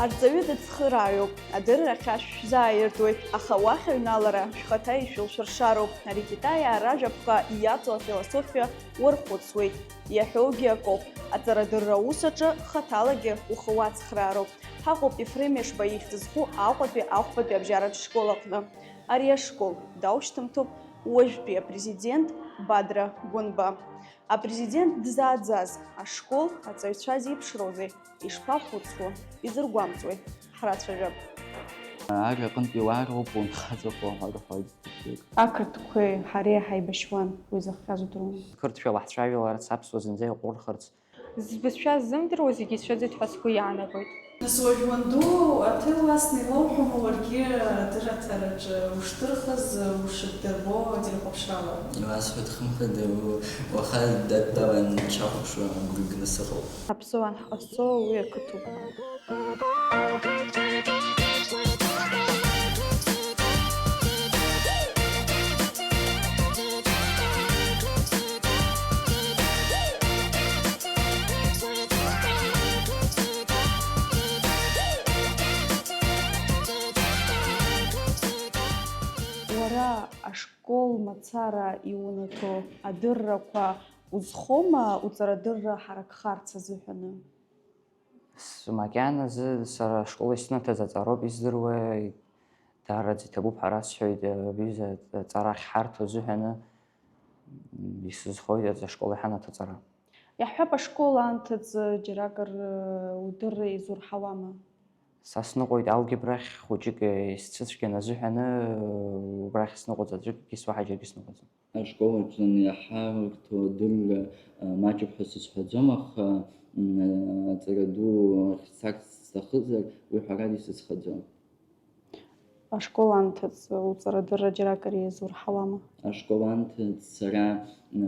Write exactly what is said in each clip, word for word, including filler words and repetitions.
Арҵаҩы дыцхырааҩуп, адырра ахьа шәзааиртуеит, аха уахь аҩналара шәхаҭа ишәылшәыршароуп. Арикитаиаа ражәаԥҟа иаҵоу афилософиа уархәыцуеит. Иаҳәоугьы акоуп, аҵарадырра аус аҿы хаҭалагьы ухы уацхраароуп. Ҳаҟоуп Ефрем Ешба ихьӡ зху Аҟәатәи ахәбатәи абжьаратә школ аҟны. Ари ашкол даушьҭымҭоуп уажәтәи апрезидент Бадра Гәынба. Апрезидент дзааӡаз ашкол аҵаҩцәа зеиԥшроузеи? Ишԥахәыцуа, изыргәамҵуеи? Ҳрацәажәап. Ар аҟынтәи уаа роуп унхаҵәахо ҳәа рҳәоит. Ақырҭқәеи ҳареи ҳаибашьуан, уи зыхҟьаз удыруан. Қырҭшәа лаҳцәажәаларц, аԥсуа зынӡа иҟәырхырц. Збызшәа ззымдыруа зегьы ицәыӡит ҳәа сгәы иаанагоит. Нас уажә уанду аҭел уасны илоуҳәома уаргьы адырраҭараҿы ушдырхыз, ушддырбо ателехәаԥшрала? Иуасҳәоит, хымԥада, у-, уаха дадтәалан чахәаԥшуа агәра ганы сыҟоуп. Аԥсуа анҳҟасҵо уи ақыҭоуп. Уара ашкол мацара иунаҭо адыррақәа узхома уҵарадырра ҳаракхарц азыҳәаны? С-, макьаназы сара ашкол иснаҭаз аҵароуп издыруа, даараӡа иҭабуп ҳәа расҳәоит, аҩыза аҵара ахьҳарҭо азыҳәаны, м, исызхоит аӡ-, ашкол иҳанаҭо аҵара. Иаҳҳәап, ашкол аанҭыҵ џьаракыр, э, удырра изурҳауама? Са сныҟәоит алгебрахь хәыҷык, э, исцәыцәгьан азыҳәаны, э, убрахь сныҟәоит, аӡәыкгьы суаҳа џьаргьы сныҟәаӡом. Ашкол аҿы иаҳа урҭо адырра, а, маҷуп ҳәа сызҳәаӡом, аха, м, аҵара ду ахьцарц сҭахызар, уи ҳәарада исызхаӡом. Ашкол анҭыҵ уҵарадырра џьаракыр иазурҳауама? Ашкол анҭыҵ сара, а,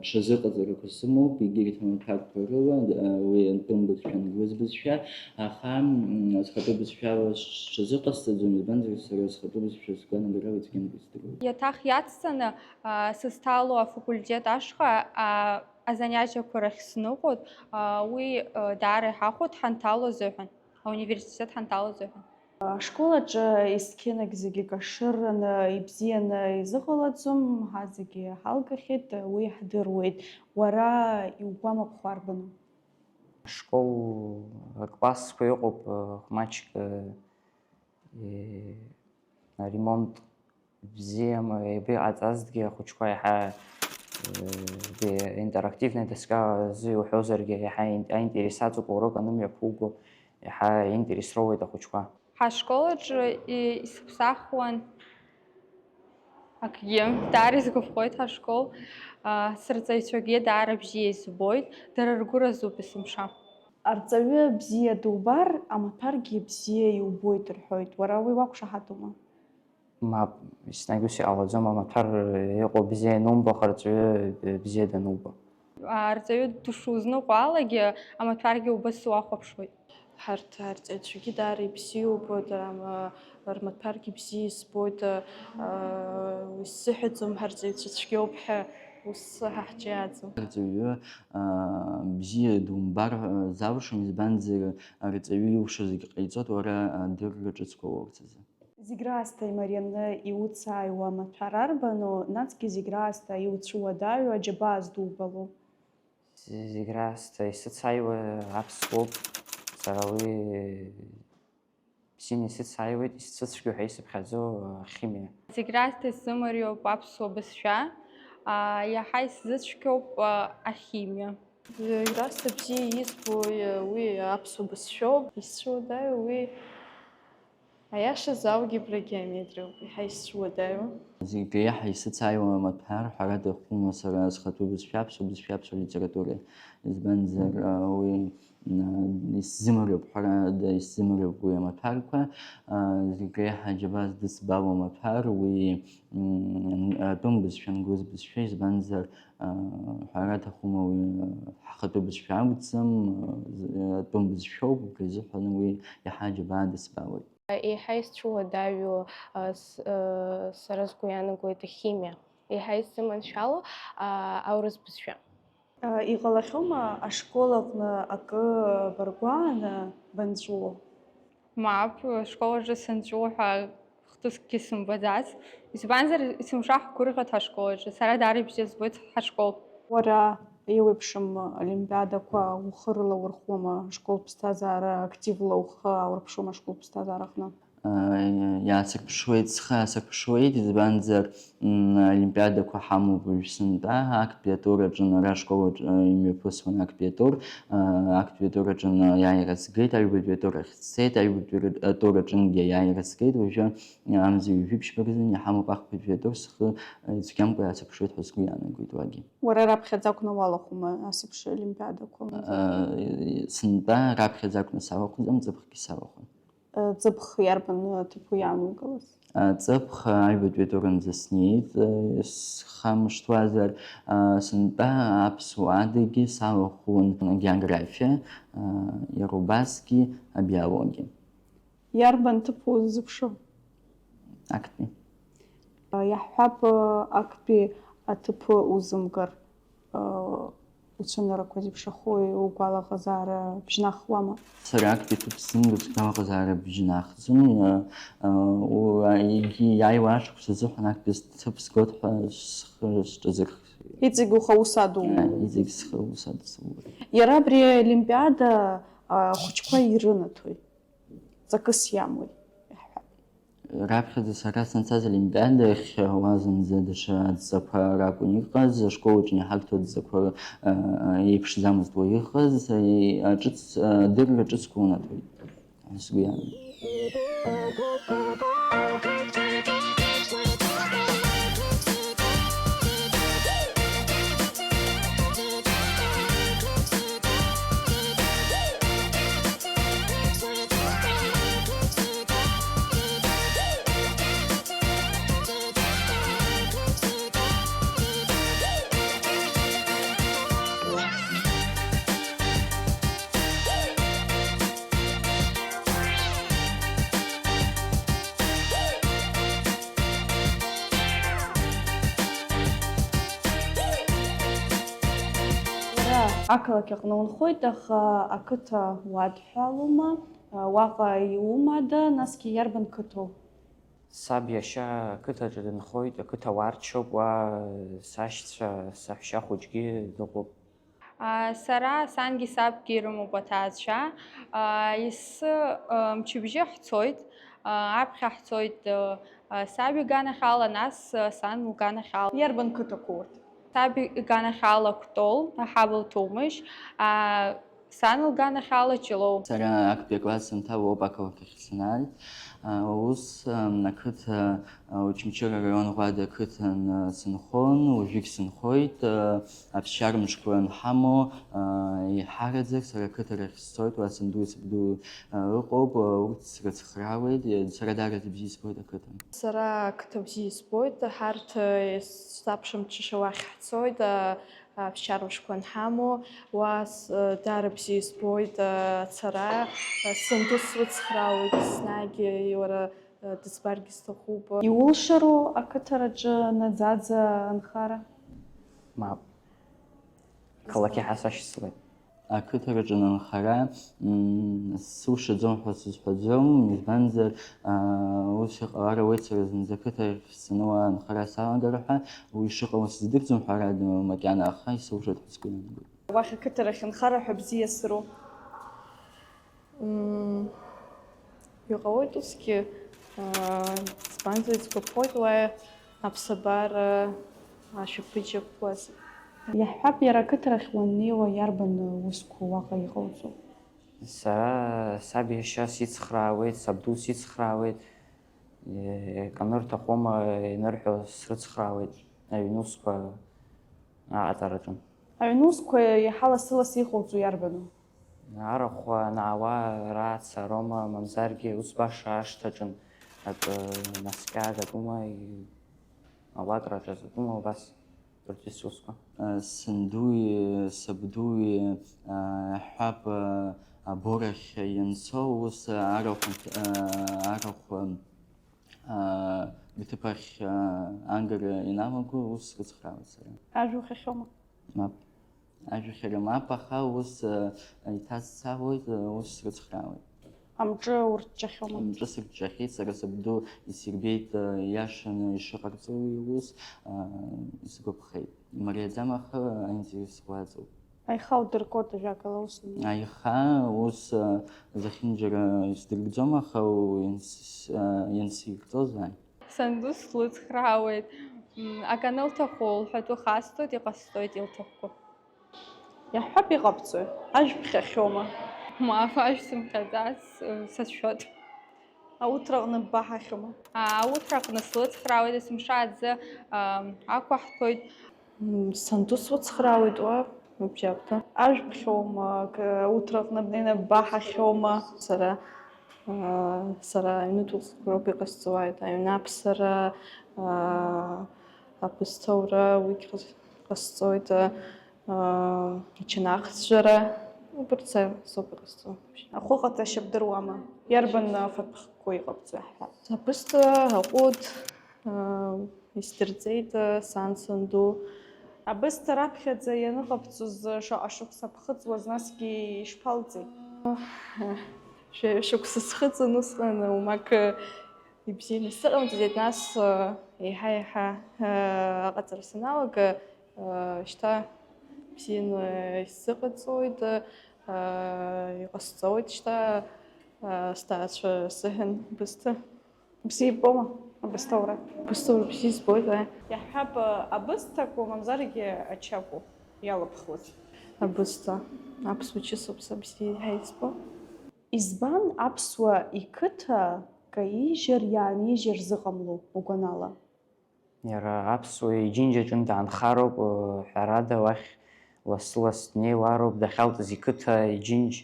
ҽазыҟаҵарақәа сымоуп, егьырҭ амаҭәарқәа рыла, а, уи антәым бызшәа, англыз бызшәа, аха, м, схатәы бызшәала сҽазыҟасҵаӡом, избанзар, сара схатәы бызшәа сгәанагарала ицәгьаны издыруеит. Иаҭах иацҵаны, а, сызҭало афакультет ашҟа, а, азаниатиақәа рахь сныҟәоит, а, уи, а, даара иҳахәоит ҳанҭало азыҳәан, ауниверситет ҳанҭало азыҳәан. Ашкол аҿы есқьынагь зегьы кашырраны, ибзианы изыҟалаӡом, ҳа зегьы ҳалгахьеит, уи ҳдыруеит. Уара иугәамԥхо арбану? Ашкол аклассқәа ыҟоуп, маҷк, э, аремонт бзиам, еибыҟаҵазҭгьы ахәыҷқәа иаҳа, э, интерактивный доска азы иуҳәозаргьы, иаҳа ин-, аинтерес аҵоуп, урок анымҩаԥуго, иаҳа интерес роуеит ахәыҷқәа. Ҳашкол аҿы и-, исыԥсахуан акгьы. Даара исгәаԥхоит ҳашкол. А, сырҵаҩцәагьы даара бзиа избоит, дара ргәы разуп есымша. Арҵаҩы бзиа дубар, амаҭәаргьы бзиа иубоит рҳәоит. Уара уи уақәшаҳаҭума? Мап, еснагь ус иҟалаӡом, амаҭәар иҟоу бзиа ианумбо, ахырҵәы бзиа данубо. Арҵаҩы дышузныҟәалогьы, амаҭәаргьы убас уахәаԥшуеит. Ҳарҭ арҵаҩцәагьы даара ибзиоуп, дара, ам-, рмаҭәаргьы бзиа избоит, а, исзыҳәаӡом, ҳарҵаҩцәа цәгьоуп ҳәа, ус ҳа ҳҿы иааӡом. Арҵаҩы, а, бзиа думбар, а, залшом, избанзар, арҵаҩы илшо зегь ҟаиҵоит, уара адырра ҿыцқәа уоурц азы. Зегь раасҭа имарианы иуцааиуа амаҭәар арбану, насгьы зегь раасҭа иуцәуадаҩу аџьабаа здубалу? Зегь раасҭа исыцааиуа аԥсуоуп, сара уи бзианы исыцааиуеит, исзыцәгьоу ҳәа исыԥхьаӡо ахимиа. Зегь раасҭа исзымариоуп аԥсуа бызшәа, а, иаҳа исзыцәгьоуп, а, ахимиа. Зегь раасҭа бзиа избо, уи аԥсуа бызшәоуп, исцәуадаҩу уи Аиашазы, алгебра, геометриоуп еиҳа исцәуадаҩу. Зегь реиҳа исыцааиуа амаҭәар ҳәарада иахума сара схатәы бызшәа, аԥсуа бызшәа, аԥсуа литература. Избанзар, уи исзымариоуп, ҳәарада, исзымариоуп уи амаҭәарқәа. Зегь реиҳа џьабаа здысбало амаҭәар уи атәым бызшәа, ангылаз бызшәа, избанзар, ҳәара аҭахума, уи ҳхатәы бызшәа акәӡам, атәым бызшәоуп, убри азыҳәан уи иаҳа џьабаа дысбалоит. Еиҳа исцәуадаҩу сара сгәы иаанагоит ахимиа, еиҳа исзыманшәало аурыс бызшәа. Иҟалахьоума ашкол аҟны акы баргәааны банҵәуо? Мап, ашкол аҿы санҵәуо ҳәа хҭыскгьы сымбаӡац, избанзар, сымшаҳгәырӷьаҭ ҳашкол аҿы, сара даара ибзиа збоит ҳашкол. Уара еиуеиԥшым олимпиадақәа ухы рылаурхәуама, ашкол ԥсҭазаара активла ухы аурԥшуама ашкол ԥсҭазаара аҟны? Иаасырԥшуеит, схы аасырԥшуеит, избанзар, олимпиадақәа ҳамоуп уажә сынтәа, актәи атур аҿын, ара ашкол аҿы имҩаԥысуан актәи атур, актәи атур аҿын аиааира сгеит, аҩбатәи атур ахь сцеит, аҩбатәи атур аҿынгьы аиааира сгеит, уажәы амза ҩажәи ԥшьба рзын иҳамоуп ахԥатәи атур, схы ицәгьамкәа иаасырԥшуеит ҳәа сгәы иаанагоит уагьы. Уара раԥхьаӡа акәны уалахәума асеиԥш олимпиадақәа? Сынтәа раԥхьаӡа акәны салахәӡам, ҵыԥхгьы салахәын. Ҵыԥх иарбан ҭыԥу иаанугалаз? Ҵыԥх аҩбатәи атур анӡа снеит, схамышҭуазар, сынтәа аԥсуа адагьы салахәын географиа, иара убасгьы абиологиа. Иарбан ҭыԥ уззыԥшу? Актәи. Иаҳҳәап, актәи аҭыԥ узымгар, уцәаныррақәа зеиԥшрахои, угәалаҟазаара бжьнахуама? Сара актәи ҭыԥ сзымгар сгәалаҟазаара бжьнахӡом. Егьи иааиуа ашықәс азыҳәан актәи ҭыԥ сгоит ҳәа схы сҿазырхеит. Иҵегь ухы аус адумоуп? Иҵегь схы аус адсылоит. Иара абри аолимпиада ахәыҷқәа ирынаҭоит, ҵакыс иамои, иаҳҳәап. Раԥхьаӡа сара санцаз олимпиада ахь уа зынӡа даҽа адҵақәа ракәын иҟаз, ашкол аҿы иҳақәтәоу адҵақәа еиԥшӡамызт уа иҟаз, аҿыц, адырра ҿыцқәа унаҭоит, сгәы иаанагоит. Уара ақалақь аҟны унхоит, аха ақыҭа уадҳәалома? Уаҟа иумада, насгьы иарбан қыҭоу? Саб иашьа ақыҭаҿы дынхоит, ақыҭа уарчоуп, уа сашьцәа, саҳәшьа хәыҷгьы дыҟоуп. Сара сангьы сабгьы ирымоуп аҭаацәа. Ес мчыбжьы ҳцоит, аԥхьа ҳцоит саб иганахьала, нас сан лганахьала. Иарбан қыҭақәоу урҭ? Саб иганахьала Кәтол, Ҳабла Ҭумышь, сан лганахьала Ҷлоу. Сара актәи акласс санҭалоуп ақалақь ахь санааи. Ус ақыҭа Очамчыра араион Ӷәада ақыҭан сынхон, уажәыгь сынхоит. Аԥсшьара мшқәа анҳамоу, еиҳараӡак сара ақыҭарахь сцоит, уа сандуи сабдуи ыҟоуп, урҭ срыцхраауеит, сара даараӡа бзиа избоит ақыҭа. Сара ақыҭа бзиа избоит, ҳарҭ саԥшәымҽыша уахь ҳцоит, аԥсшьара мшқәа анҳамоу, уа даара бзиа избоит ацара, санду срыцхраауеит еснагь, уара дызбаргьы сҭахуп. Иулшару ақыҭараҿы наӡаӡа анхара? Мап. Қалақь иаҳа сашьцылеит. Ақыҭараҿы анхара сылшаӡом ҳәа сызҳәаӡом, избанзар, ус иҟалар ауеит сара зынӡа ақыҭахь сцаны уа анхара салагар ҳәа, уи шыҟало сыздырӡом ҳәарада макьана, аха исылшоит ҳәа сгәы иаанагоит. Уахь ақыҭарахь анхара ҳәа бзиа сыру? Мм, иҟалоит усгьы, аа, избанзар, исгәаԥхоит уа аԥсабара ашәаԥыџьаԥуаз. Иаҳҳәап, иара ақыҭарахь уаннеиуа иарбан усқәа уаҟа иҟауҵо? Сара саб иашьа сицхраауеит, сабду сицхраауеит, е, акы анырҭахума ианырҳәо срыцхраауеит, аҩнусқәа аҟаҵараҿы. Аҩнусқәа иаҳа лассы-лассы иҟауҵо иарбану? Арахә анаауа, ара ацароума, мамзаргьы ус баша ашҭаҿын акы наскьаагатәума, и-, алакраҿы азатәума, убас. Кыргьы сусқәа. Сандуи сабдуи, ҳҳәап, аборахь ианцо, ус арахә, арахә, бҭыԥ ахь, ангара иналаго, ус срыцхраауеит сара. Ажә ухьахьоума? Мап. Ажәхьара мап, аха ус, иҭасцалоит, ус срыцхраауеит. Амҿы урҷҷахьоума? Амҿы сырҷҷахьеит, сара сабду исирбеит, иашаны ишыҟарҵо уи ус, исгәаԥхеит. Имариаӡам, аха аинтерес уаҵоуп. Аиха удыркуеит, ажәакала, ус. Аиха ус, зехьынџьара исдыркӡом, аха у-, ианс-, иансирҵоз, ааи. Санду слыцхраауеит, м, акы анылҭаху лҳәатәы хасҵоит, иҟасҵоит илҭахқәо. Иаҳҳәап, иҟабҵои? Ажә ԥхьахьоума? Мап, ажә сымҟьаӡац, сацәшәоит. Ауҭраҟны ббаҳахьоума? Ауҭраҟны слыцхраауеит, есымша аӡы, ам, ақәаҳҭәоит. М, санду суцхраауеит уа, убжьаԥҭа. Ажә ԥхьоума, к-, ауҭраҟны бнеины ббаҳахьоума? Сара, а, сара аҩнытә усқәа роуп иҟасҵауеит, аҩны аԥсара, а, абысҭаура, уигь ҟас-, ҟасҵоит, а, ачанахҵәара, убарҭ са-, соуп иҟасҵо. Ахәыҟаҵашьа бдыруама? Иарбан афатә хкқәа иҟабҵо иаҳҳәап? Абысҭа, аҟәыд, аа, исдырҵеит, сан санду. Абысҭа раԥхьаӡа ианыҟабҵоз шаҟа шықәса ԥхыӡуаз, насгьы ишԥалҵи? Шәа-, шықәса схыҵын усҟан, уамак ибзианы сыҟамҵеит, нас, еиҳа-еиҳа, аҟаҵара саналага, шьҭа бзианы исзыҟаҵоит, иҟасҵоит шьҭа, сҭаацәа сыҳәан, бысҭа. Бзиа ибома абысҭаура? Абысҭаура бзиа избоит, аи. Иаҳҳәап, абысҭақәоу, мамзаргьы ачақәоу иалыԥхуеит. Абысҭа. Аԥсуа чысоуп са бзиа еиҳа избо. Избан аԥсуа иқыҭа каижьыр, иаанижьыр зыҟамло, угәанала? Иара аԥсуа иџьынџь аҿынтә даанхароуп, ҳәарада, уахь лассы-ласс днеиуароуп, дахьалҵыз иқыҭа иџьынџь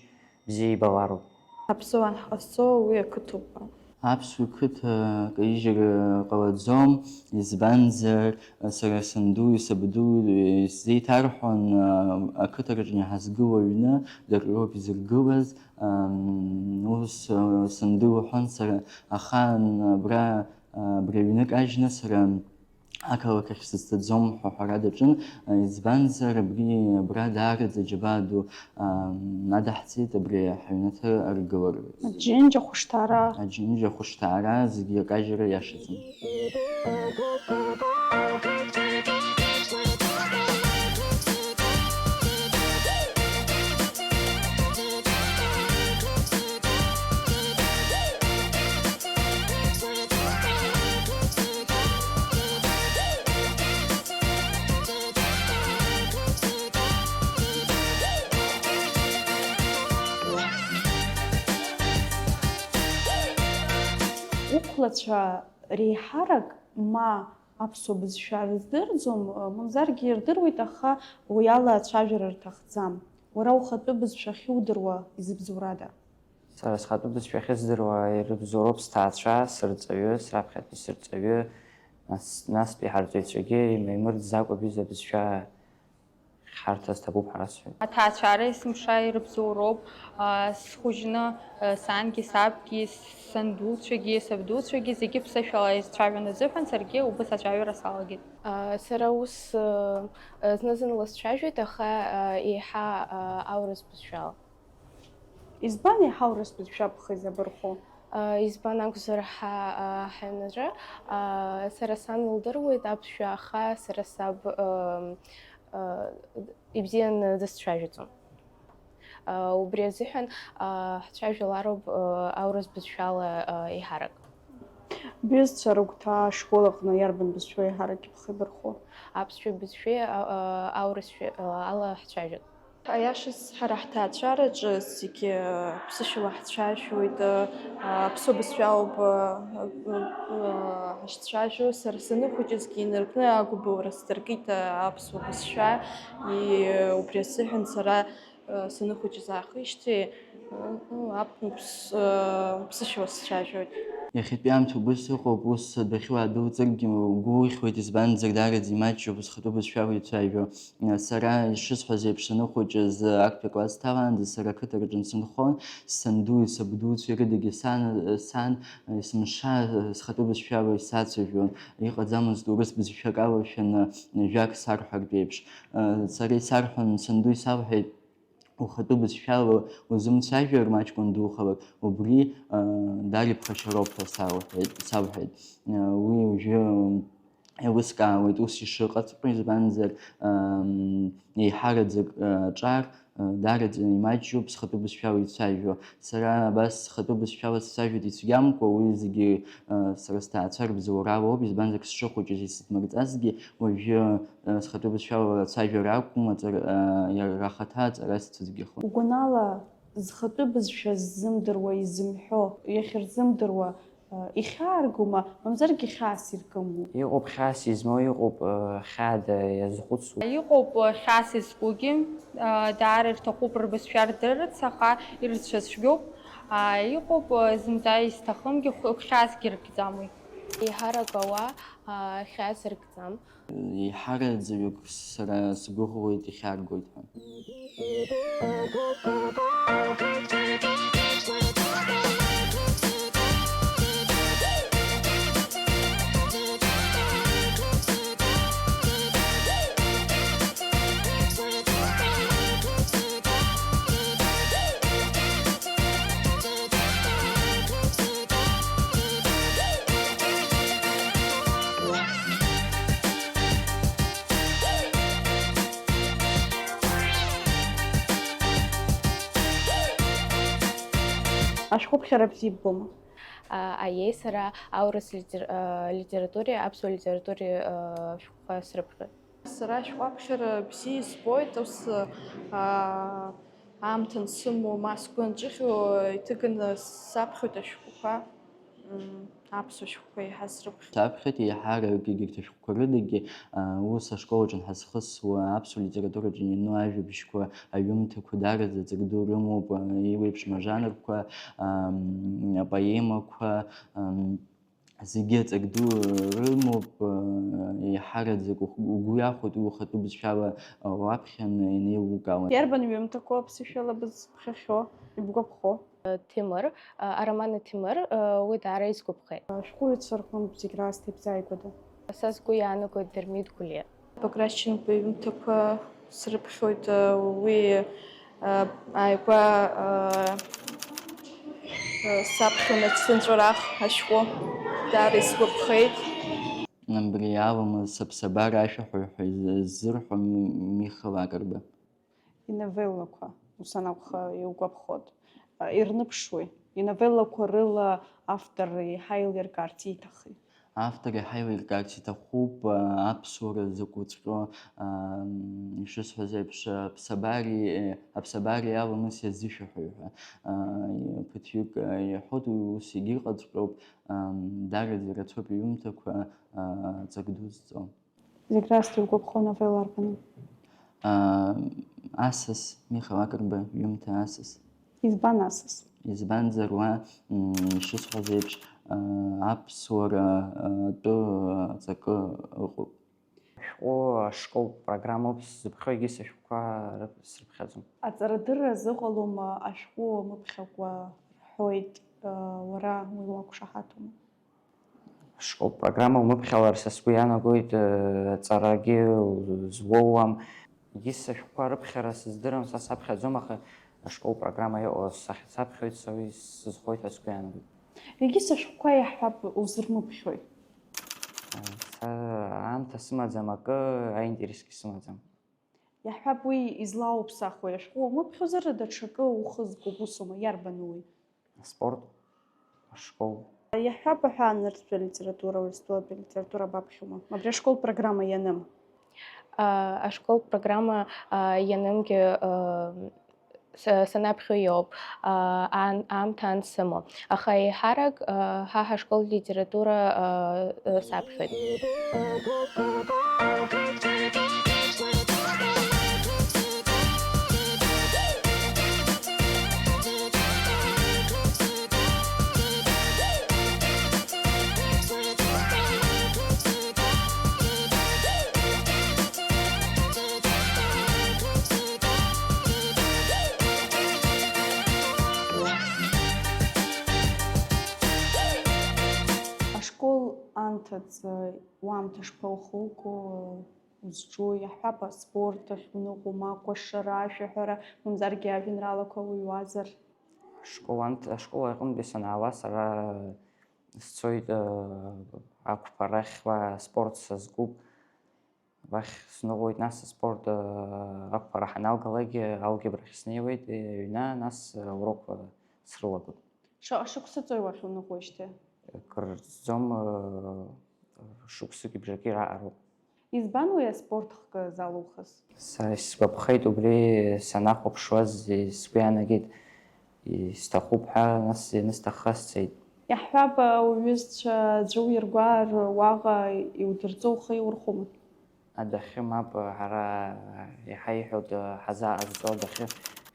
бзиа ибалароуп. Аԥсуа анҳҟасҵо уи ақыҭоуп ҳәа. Аԥсуа қыҭа каижьыр ҟалаӡом, избанзар, сара сандуи сабдуи исзеиҭарҳәон, ақыҭараҿы иҳазгыло аҩны дара роуп изыргылаз, ус санду лҳәон сара, ахаан абра, абри аҩны кажьны сара ақалақь ахь сызцаӡом ҳәа ҳәара даҿын, избанзар, абри, абра даараӡа џьабаа ду, ам, адаҳҵеит абри ҳаҩнаҭа аргыларазы. Аџьынџь ахәышҭаара. Аџьынџь ахәышҭаара зегьы акажьра иашаӡам. Уқәлацәа реиҳарак ма аԥсуа бызшәа рыздырӡом, мамзаргьы ирдыруеит, аха уи ала ацәажәара рҭахӡам. Уара ухатәы бызшәа ахьудыруа изыбзоурада? Сара схатәы бызшәа ахьыздыруа ирыбзоуроуп сҭаацәа, сырҵаҩы, сраԥхьатәи сырҵаҩы, нас, настәи ҳарҵаҩцәагьы имаимырӡӡакәа бҩыза бызшәа хьарҭа зҭабуп ҳәа расҳәоит. Аҭаацәара есымша ирыбзоуроуп, а, схәыжьны, а, сангьы, сабгьы, сандуцәагьы, сабдуцәагьы зегьы ԥсышәала исцәажәон азыҳәан, саргьы убыс ацәажәара салагеит. А, сара ус, а, зны-зынла сцәажәоит, аха, а, еиҳа, а, аурыс бызшәала. Избан еиҳа аурыс бызшәа бхы изабырхәо? А, избан акәзар, ҳа, а, ҳаҩнаҿы, а, сара сан лдыруеит аԥсшәа, аха сара саб, ам, а, ибзианы дысцәажәаӡом. А, убри азыҳәан, а, ҳцәажәалароуп, а, аурыс бызшәала, а, еиҳарак. Бҩызцәа рыгәҭа ашкол аҟны иарбан бызшәоу еиҳарак ибхы ибырхәо? Аԥсшәа бызшәеи, а, а, аурысшәа, а, ала ҳцәажәоит. Аиашаз, ҳара ҳҭаацәараҿы зегьы ԥсышәала ҳцәажәоит, аԥсуа бызшәа ауп ҳашцәажәо. Сара саныхәыҷызгьы инаркны агәыбылра сдыркит аԥсуа бызшәа, и-, убри азыҳәан сара саныхәыҷыз аахижьҭеи, ну, аԥ-, ԥс-, ԥсышәала сцәажәоит. Иахьатәи аамҭа убыс ыҟоуп, ус адәахьы уаадәылҵыргьы угәы ухьуеит, избанзар, даараӡа имаҷҩуп зхатәы бызшәала ицәажәо. Сара ишысҳәаз еиԥш, саныхәыҷыз, актәи акласс дҭалаанӡа сара ақыҭараҿы нсынхон, сандуи сабдуцәеи рыдагьы сан, сан, есымша схатәы бызшәала исацәажәон. Иҟаӡамызт урыс бызшәак алашәаны жәак сарҳәартә еиԥш. Сара исарҳәон, сандуи салҳәеит, ухатәы бызшәала узымцәажәар, маҷк уандухалак, убри, даара иԥхашьароуп ҳәа салҳәеит, салҳәеит. Уи уажәы еилыскаауеит ус ишыҟаҵәҟьо, избанзар, еиҳараӡак аҿар даараӡа имаҷҩуп зхатәы бызшәала ицәажәо. Сара абас схатәы бызшәала сцәажәоит ицәгьамкәа, уи зегьы сара сҭаацәа рыбзоурала ауп, избанзар, сшыхәыҷыз исыдмырҵазгьы, уажәы схатәы бызшәала ацәажәара акәым, аҵара, иара ахаҭа аҵара сцәыцәгьахоит. Угәанала, зхатәы бызшәа ззымдыруа, изымҳәо, иахьырзымдыруа, ихьааргома, мамзаргьы хьаас иркыму? Иҟоуп хьаас измоу, иҟоуп, хьаада иазхәыцуа. Иҟоуп хьаас изкугьы, даара ирҭахуп рбызшәа рдырырц, аха ирцәацәгьоуп. Иҟоуп зынӡа изҭахымгьы, хьаасгьы иркӡам уи. Еиҳарак ауаа хьаас иркӡам. Еиҳараӡаҩык сара сгәыӷуеит, ихьаргоит ҳәа. Ашәҟәыԥхьара бзиа ббома? Аиеи, сара аурыс литер-, литературеи аԥсуа литературеи шәҟәқәа срыԥхьоит. Сара ашәҟәыԥхьара бзиа избоит, ус, аа, аамҭа ансымоу, ма сгәы анҿыхьоу, иҭыганы саԥхьоит ашәҟәқәа, м, аԥсуа шәҟәқәа еиҳа срыԥхьоит. Саԥхьоит еиҳарак егьырҭ ашәҟәқәа рыдагьы, аа, ус ашкол аҿы анҳазхысуа, аԥсуа литератураҿы иану ажәабжьқәа, аҩымҭақәа даараӡа ҵак ду рымоуп, аа, еиуеиԥшым ажанрқәа, ам, апоемақәа, ам, зегьы аҵак ду рымоуп, еиҳараӡак ух-, угәы иахәоит уи ухатәы бызшәала уаԥхьаны ианеилукаауа. Иарбан ҩымҭақәоу аԥсышәала бызԥхьахьоу, ибгәаԥхо? Ҭемыр, ароман Ҭемыр, уи даара исгәаԥхеит. Ашәҟәыҩҩцәа рҟынтә зегь раасҭа ибзааигәада? Са сгәы иаанагоит Дырмит Гәлиа. Баграт Шьынқәба иҩымҭақәа срыԥхьоит, уи, ааигәа, саԥхьон ацынҵәарах ашәҟәы, даара исгәаԥхеит. Абри аламыс аԥсабара ашәаҳәаҩ ҳәа изы-, ззырҳәо Ми-, Миха Лакрба. Иновеллақәа, ус анакәха, иугәаԥхоит. Ирныԥшуеи? Иновеллақәа рыла автор еиҳа еилиркаарц ииҭахи? Автор еиҳа еилиркаарц иҭахуп, аԥсуара закәыҵәҟьоу, ишысҳәаз еиԥш, аԥсабареи, аԥсабареи аламыси азышәаҳәаҩ ҳәа. Ԥыҭҩык иҳәоит, уи ус егьыҟаҵәҟьоуп, даараӡа ирацәоуп иҩымҭақәа ҵак дузҵо. Зегь раасҭа иугәаԥхо новелла арбану? Асас, Миха Лакрба иҩымҭа Асас. Избан асас? Избанзар уа, м, ишысҳәаз еиԥш, а, аԥсуара, а, атәы аҵакы ыҟоуп. Ашәҟәы ашкол программоуп сзыԥхьо, егьыс ашәҟәқәа рыԥ-, срыԥхьаӡом. Аҵарадырра азыҟалома ашәҟәы уамыԥхьакәа рҳәоит, а, уара уи уақәшаҳаҭума? Ашкол программа умыԥхьалар, са сгәы иаанагоит, э, ҵарагьы зуоуам. Егьыс ашәҟәқәа рыԥхьара сыздырам, са саԥхьаӡом, аха ашкол программа иҟоу сахь-, саԥхьоит, са уи сызхоит ҳәа сгәы иаанагоит. Егьыс ашәҟәқәа иаҳҳәап, узырмыԥхьои? Э, са аамҭа сымаӡам, акы аинтересгьы сымаӡам. Иаҳҳәап, уи излауԥсахуеи, ашәҟәы уамыԥхьозар, даҽакы ухы згоуп, усоума, иарбану уи? Аспорт, ашкол. Иаҳҳәап, аҳәаанырцәтәи алитература, урыстәылатәи алитература баԥхьома? Абри ашкол программа ианым? Ашколтә программа ианымгьы са-, санаԥхьо иоуп, аан-, аамҭа ансымоу. Аха еиҳарак ҳа ҳашкол литература саԥхьоит. Ашкол анҭыҵ уаамҭа шԥаухуго, узҿу, иаҳҳәап, аспорт ахь уныҟәома, акәашара, ашәаҳәара, мамзаргьы ажәеинраалақәа уҩуазар? Ашкол анҭ-, ашкол аҟынтәи санаауа сара сцоит, э, ақәԥарахь, уа аспорт сазкуп. Уахь сныҟәоит, нас аспорт, э, ақәԥара ҳаналгалакгьы алгебрахь снеиуеит, э, аҩны, нас, э, урокқәа срылагоит. Шаҟа шықәса ҵуеи уахь уныҟәоижьҭеи? Кыр ҵӡом, э, шықәсыки бжаки раҟароуп. Избан уи аспорт хкы залухыз? Са исгәаԥхеит, убри санахәаԥшуаз сгәы иаанагеит, исҭахуп ҳәа, нас ианысҭахха сцеит. Иаҳҳәап, уҩызцәа аӡәы уиргәаар, уаҟа иудырҵо ухы иаурхәома? Адәахьы мап, ҳара иаҳа иҳәоит, ҳазааҟазҵо адәахьы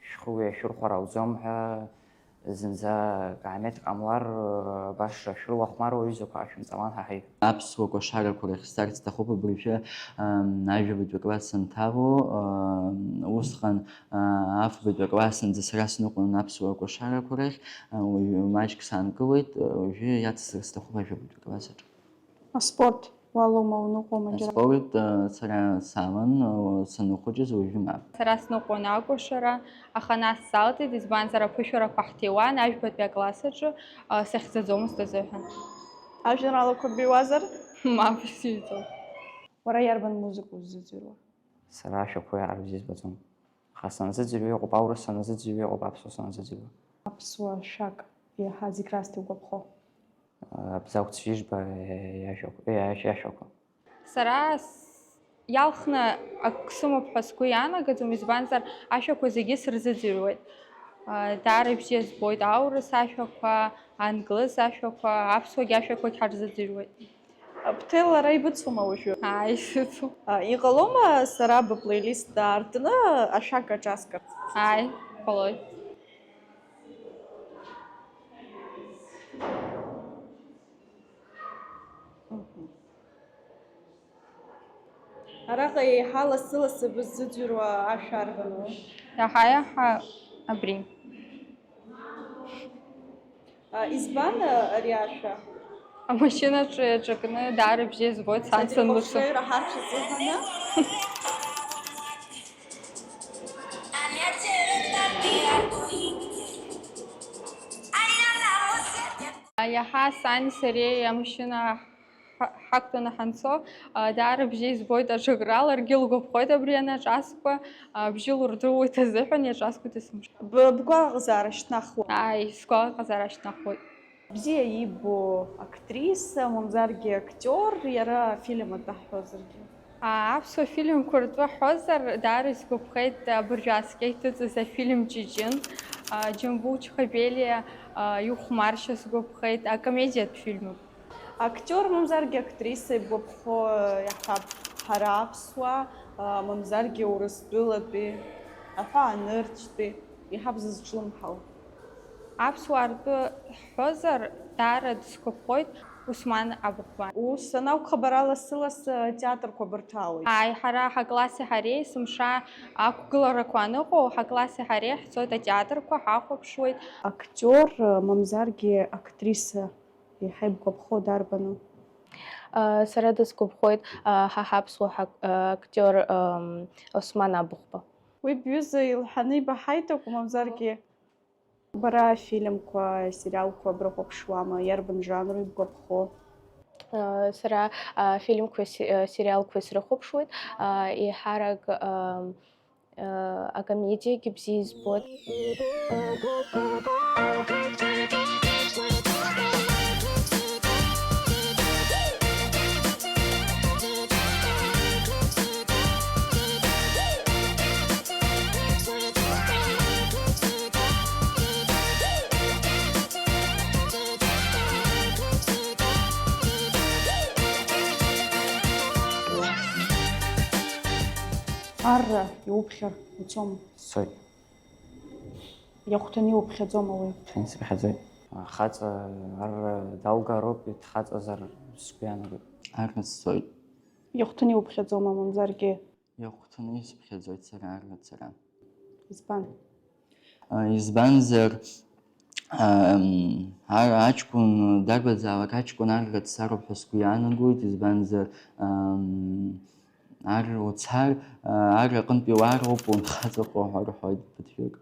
шәхы уи ашәырхәар ауӡом ҳәа, зынӡа акаамеҭ ҟамлар, баша шәрылахәмаруа аҩызақәа ҳашәымҵалан ҳәа ҳаиҳәеит. Аԥсуа кәашарақәа рахь сцарц сҭахуп абыржәы, ам, ажәабатәи акласс санҭало, ам, усҟан, а, афбатәи аклассынӡа сара сныҟәон аԥсуа кәашарақәа рахь, а, уажәы маҷк саанкылеит, а, уажәы иацсҵар сҭахуп ажәабатәи акласс аҿы. Аспорт уалоума, уныҟәома џьара? Аспорт, а, сара саалан, а, саныхәыҷыз, уажәы мап. Сара сныҟәон акәашара, аха нас салҵит, избанзар аԥышәарақәа ҳҭиуан ажәбатәи акласс аҿы, а, сахьӡаӡомызт азыҳәан. Ажәеинраалақәа ббиуазар? Мап, исыҩӡом. Уара иарбан музыка уззыӡырҩуа? Сара ашәақәа иаарбзиа збаӡом. Аха саназыӡырҩуа иҟоуп аурыс, саназыӡырҩуа иҟоуп аԥсуа, саназыӡырҩуа. Аԥсуа шәак иаҳа зегь раасҭа иугәаԥхо? Абзагә Цәижба иажәақәа, иа-, иашәақәа. Сара с-, иалхны акы сымоуп ҳәа сгәы иаанагаӡом, избанзар, ашәақәа зегьы сырзыӡырҩуеит. Даара ибзиа збоит аурыс ашәақәа, англыз ашәақәа, аԥсуагьы ашәақәагь ҳарзыӡырҩуеит. Бҭел, лара ибыцума уажәы? Ааи, исыцуп. А, иҟалома сара быплейлист аартны ашәак аҿаскырц? Ааи, ҟалоит. Мгм. Араҟа еиҳа лассы-лассы быззыӡырҩуа ашәа арбану? Иаҳа-иаҳа абри. А, избан, а, ари ашәа? Амашьынаҿы иаҿакны даара бзиа збоит сан санлыцу. Сатирхәаԥшра ҳарҭ шәазыҳәаны. Иаҳа сани сареи амашьына ҳа-, ҳақәтәаны ҳанцо, а, даара бзиа избоит аҽакра, ларгьы лгәаԥхоит абри анаҿаскуа, а, бжьы лурдыруеит азыҳәан иаҿаскуеит есымша. Б-, бгәаҟзаара шьҭнахуа? Ааи, сгәаҟзаара шьҭнахуеит. Бзиа ибо актриса, мамзаргьы актиор, иара афильм атәы ҳҳәозаргьы. А, аԥсуа фильмқәа ртәы ҳҳәозар, даара исгәаԥхеит абыржәы ааскьа иҭыҵыз афильм Ҷыҷын, а, Џьамбул Чхабелиа, а, ихәмаршьа сгәаԥхеит, акомедиатә фильмуп. Актиор, мамзаргьы актриса ибгәаԥхо, иаҳҳәап, ҳара аԥсуаа, а, мамзаргьы урыстәылатәи, аҳәаа нырцәтәи, иаҳа бзызҿлымҳау. Аԥсуаа ртәы ҳҳәозар, даара дысгәаԥхоит Осман Абыхәба. Ус анакәха, бара лассы-лассы атеатрқәа бырҭаауеит? Ааи, ҳара ҳакласси ҳареи есымша ақәгыларақәа аныҟоу, ҳакласси ҳареи ҳцоит атеатрқәа, ҳахәаԥшуеит. Актиор, мамзаргьы актриса. Иаҳа ибгәаԥхо дарбану? Сара дысгәаԥхоит, ҳа ҳаԥсуа ҳак-, актиор, Осман Абыхәба. Уи бҩыза илҳәаны ибаҳаит акәу, мамзаргьы? Бара афильмқәа, асериалқәа брыхәаԥшуама, иарбан жанру ибгәаԥхо? Сара афильмқәеи се-, асериалқәеи срыхәаԥшуеит, еиҳарак, акомедиагьы бзиа избоит. Арра иуԥхьар уцома? Сцоит. Иахәҭаны иуԥхьаӡома уи? Исыԥхьаӡоит. Ахаҵа ар далгароуп, дхаҵазар сгәы иаанагоит. Арра сцоит. Иахәҭаны иуԥхьаӡома, мамзаргьы? Иахәҭаны исыԥхьаӡоит сара арра ацара. Избан? Избанзар, ар аҷкәын, дарбанзаалак аҷкәын арра дцароуп ҳәа сгәы иаанагоит, избанзар, ар уцар, ар аҟынтәи уаароуп, унхаҵаҟа уҳәа рҳәоит ԥыҭҩык.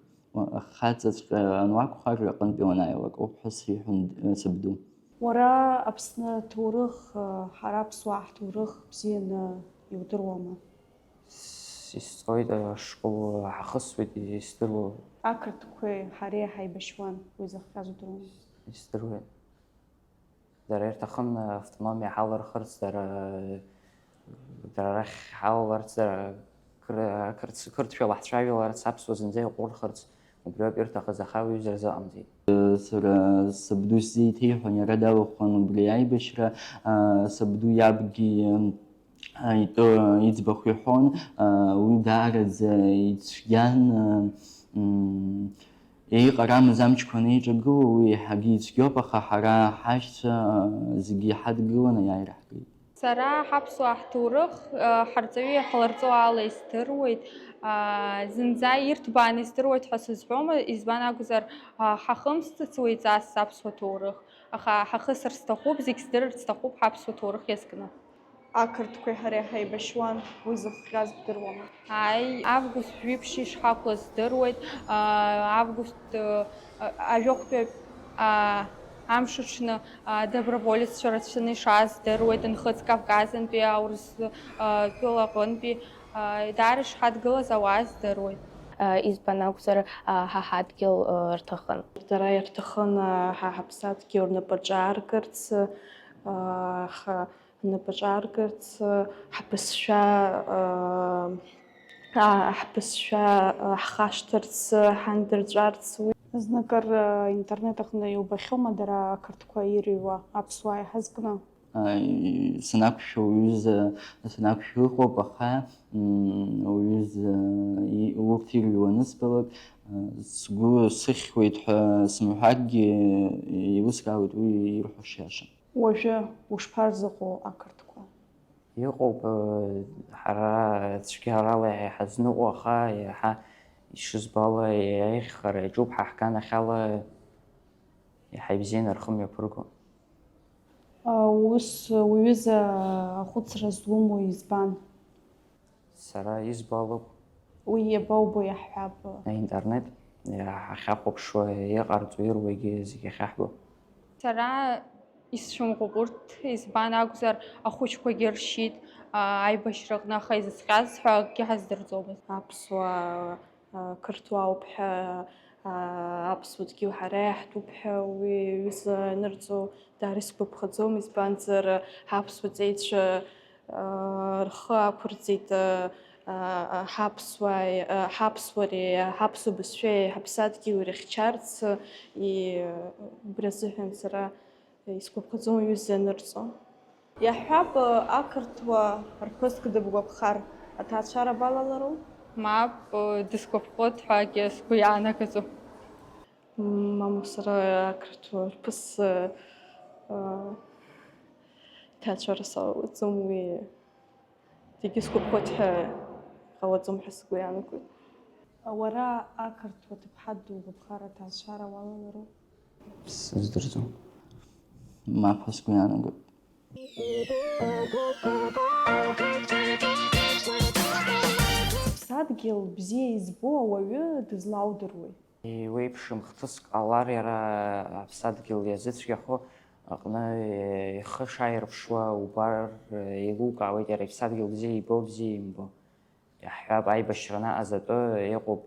Ахаҵаҵәҟьа ануакәха, ар аҟынтәи уанааилак ауп ҳәа сиҳәон сабду. Уара Аԥсны аҭоурых, ҳара аԥсуаа ҳҭоурых бзианы иудыруама? Исҵоит, ашкол ҳахысуеит, издыруа. Ақырҭқәеи ҳареи ҳаибашьуан, уи зыхҟьаз удыруама? Издыруеит. Дара ирҭахын автономиа ҳалырхырц, дара, дара рахь ҳалаларц, дара қыр-, қырҭ-, қырҭшәа лаҳцәажәаларц, аԥсуа зынӡа иҟәырхырц, убриоуп ирҭахыз, аха уи ҩыза рзыҟамҵеит. Сара сабду сзеиҭеиҳәон, иара далахәын убри аибашьра, сабду иабгьы итәы иӡбахә иҳәон, уи даараӡа ицәгьан, еиҟарамыз амчқәа анеиҿагыло, уи еиҳагьы ицәгьоуп, аха ҳара ҳашьцәа зегьы иҳадгыланы аиааира ҳгеит. Сара ҳаԥсуаа ҳҭоурых ҳарҵаҩы иаҳларҵо ала издыруеит, зынӡа ирҭбааны издыруеит ҳәа сызҳәома, избан акәзар, ҳахымсҵыц уаҩҵас аԥсуа ҭоурых, аха ҳахысыр сҭахуп, зегь здырырц сҭахуп ҳаԥсуа ҭоурых иазкны. Ақырҭқәеи ҳареи ҳаибашьуан, уи зыхҟьаз бдыруама? Ааи, август жәиԥшь ишҳақәлаз здыруеит. Август ажәохәтәи амш аҽны адоброволеццәа рацәаны ишааз здыруеит, Нхыҵ Кавказынтәи, Аурыс тәыла аҟынтәи даара ишҳадгылаз ауаа здыруеит. Избан акәзар, ҳа ҳадгьыл рҭахын. Дара ирҭахын ҳа ҳаԥсадгьыл рнапаҿы ааргарц, аха рнапаҿы ааргарц, ҳбызшәа, ҳбызшәа ҳхашҭырц, ҳандырҵәарц уи. Зныкыр интернет аҟны иубахьоума дара ақырҭқәа ирыҩуа аԥсуаа иҳазкны? Санақәшәо уҩыза, санақәшәо ыҟоуп, аха уҩыза урҭ ирыҩуа анысбалак, сгәы сыхьуеит ҳәа сымҳәакгьы, еилыскаауеит уи ирҳәо шиаша. Уажәы ушԥарзыҟоу ақырҭқәа? Иҟоуп, ҳара цәгьарала иаҳа иҳазныҟәо, аха иаҳа ишызбо ала иаиӷьхар иаҿуп, ҳа ҳганахьала иаҳа ибзианы рхы мҩаԥырго. Ус уҩыза ахәыцра злумоу избан? Сара избо алоуп. Уи иабаубо иаҳҳәап. Аинтернет ҳахьахәаԥшуа, иҟарҵо, ируагьы зегьы ахьаҳбо. Сара исцәымӷуп урҭ, избан акәзар, ахәыҷқәагьы ршьит аибашьраҟны, аха изыхҟьаз ҳәа акгьы ҳаздырӡомызт. Аԥсуаа, қырҭуаауп ҳәа, аԥсуа дгьыл ҳара иаҳтәуп ҳәа уи аҩыза анырҵо даара исгәаԥхаӡом, избанзар, ҳаԥсуа ҵеицәа рхы ақәырҵеит ҳаԥсуааи, ҳаԥсуареи, ҳаԥсуа бызшәеи, ҳаԥсадгьыли ирыхьчарц, и-, убри азыҳәан сара исгәаԥхаӡом уи ианырҵо. Иаҳҳәап, ақырҭуа рԥыск дыбгәаԥхар, аҭаацәара балалару? Мап, дысгәаԥхоит ҳәагьы сгәы иаанагаӡом. Мамоу, сара ақырҭуа рԥыс, аа, иҭаацәара салаӡом, уи зегьы сгәаԥхоит ҳәа иҟалаӡом ҳәа сгәы иаанагоит. Уара ақырҭуа ҭыԥҳа дугәаԥхар аҭаацәара уалалару? Сыздырӡом. Мап ҳәа сгәы иаанагоит. Ԥсадгьыл бзиа избо ауаҩы дызлаудыруеи? Еиуеиԥшым хҭыск ҟалар, иара аԥсадгьыл иазыцәгьахо аҟны ихы шааирԥшуа убар, еилукаауеит иара иԥсадгьыл бзиа ибо, бзиа имбо. Иаҳҳәап, аибашьра анаҟаз атәы иҟоуп,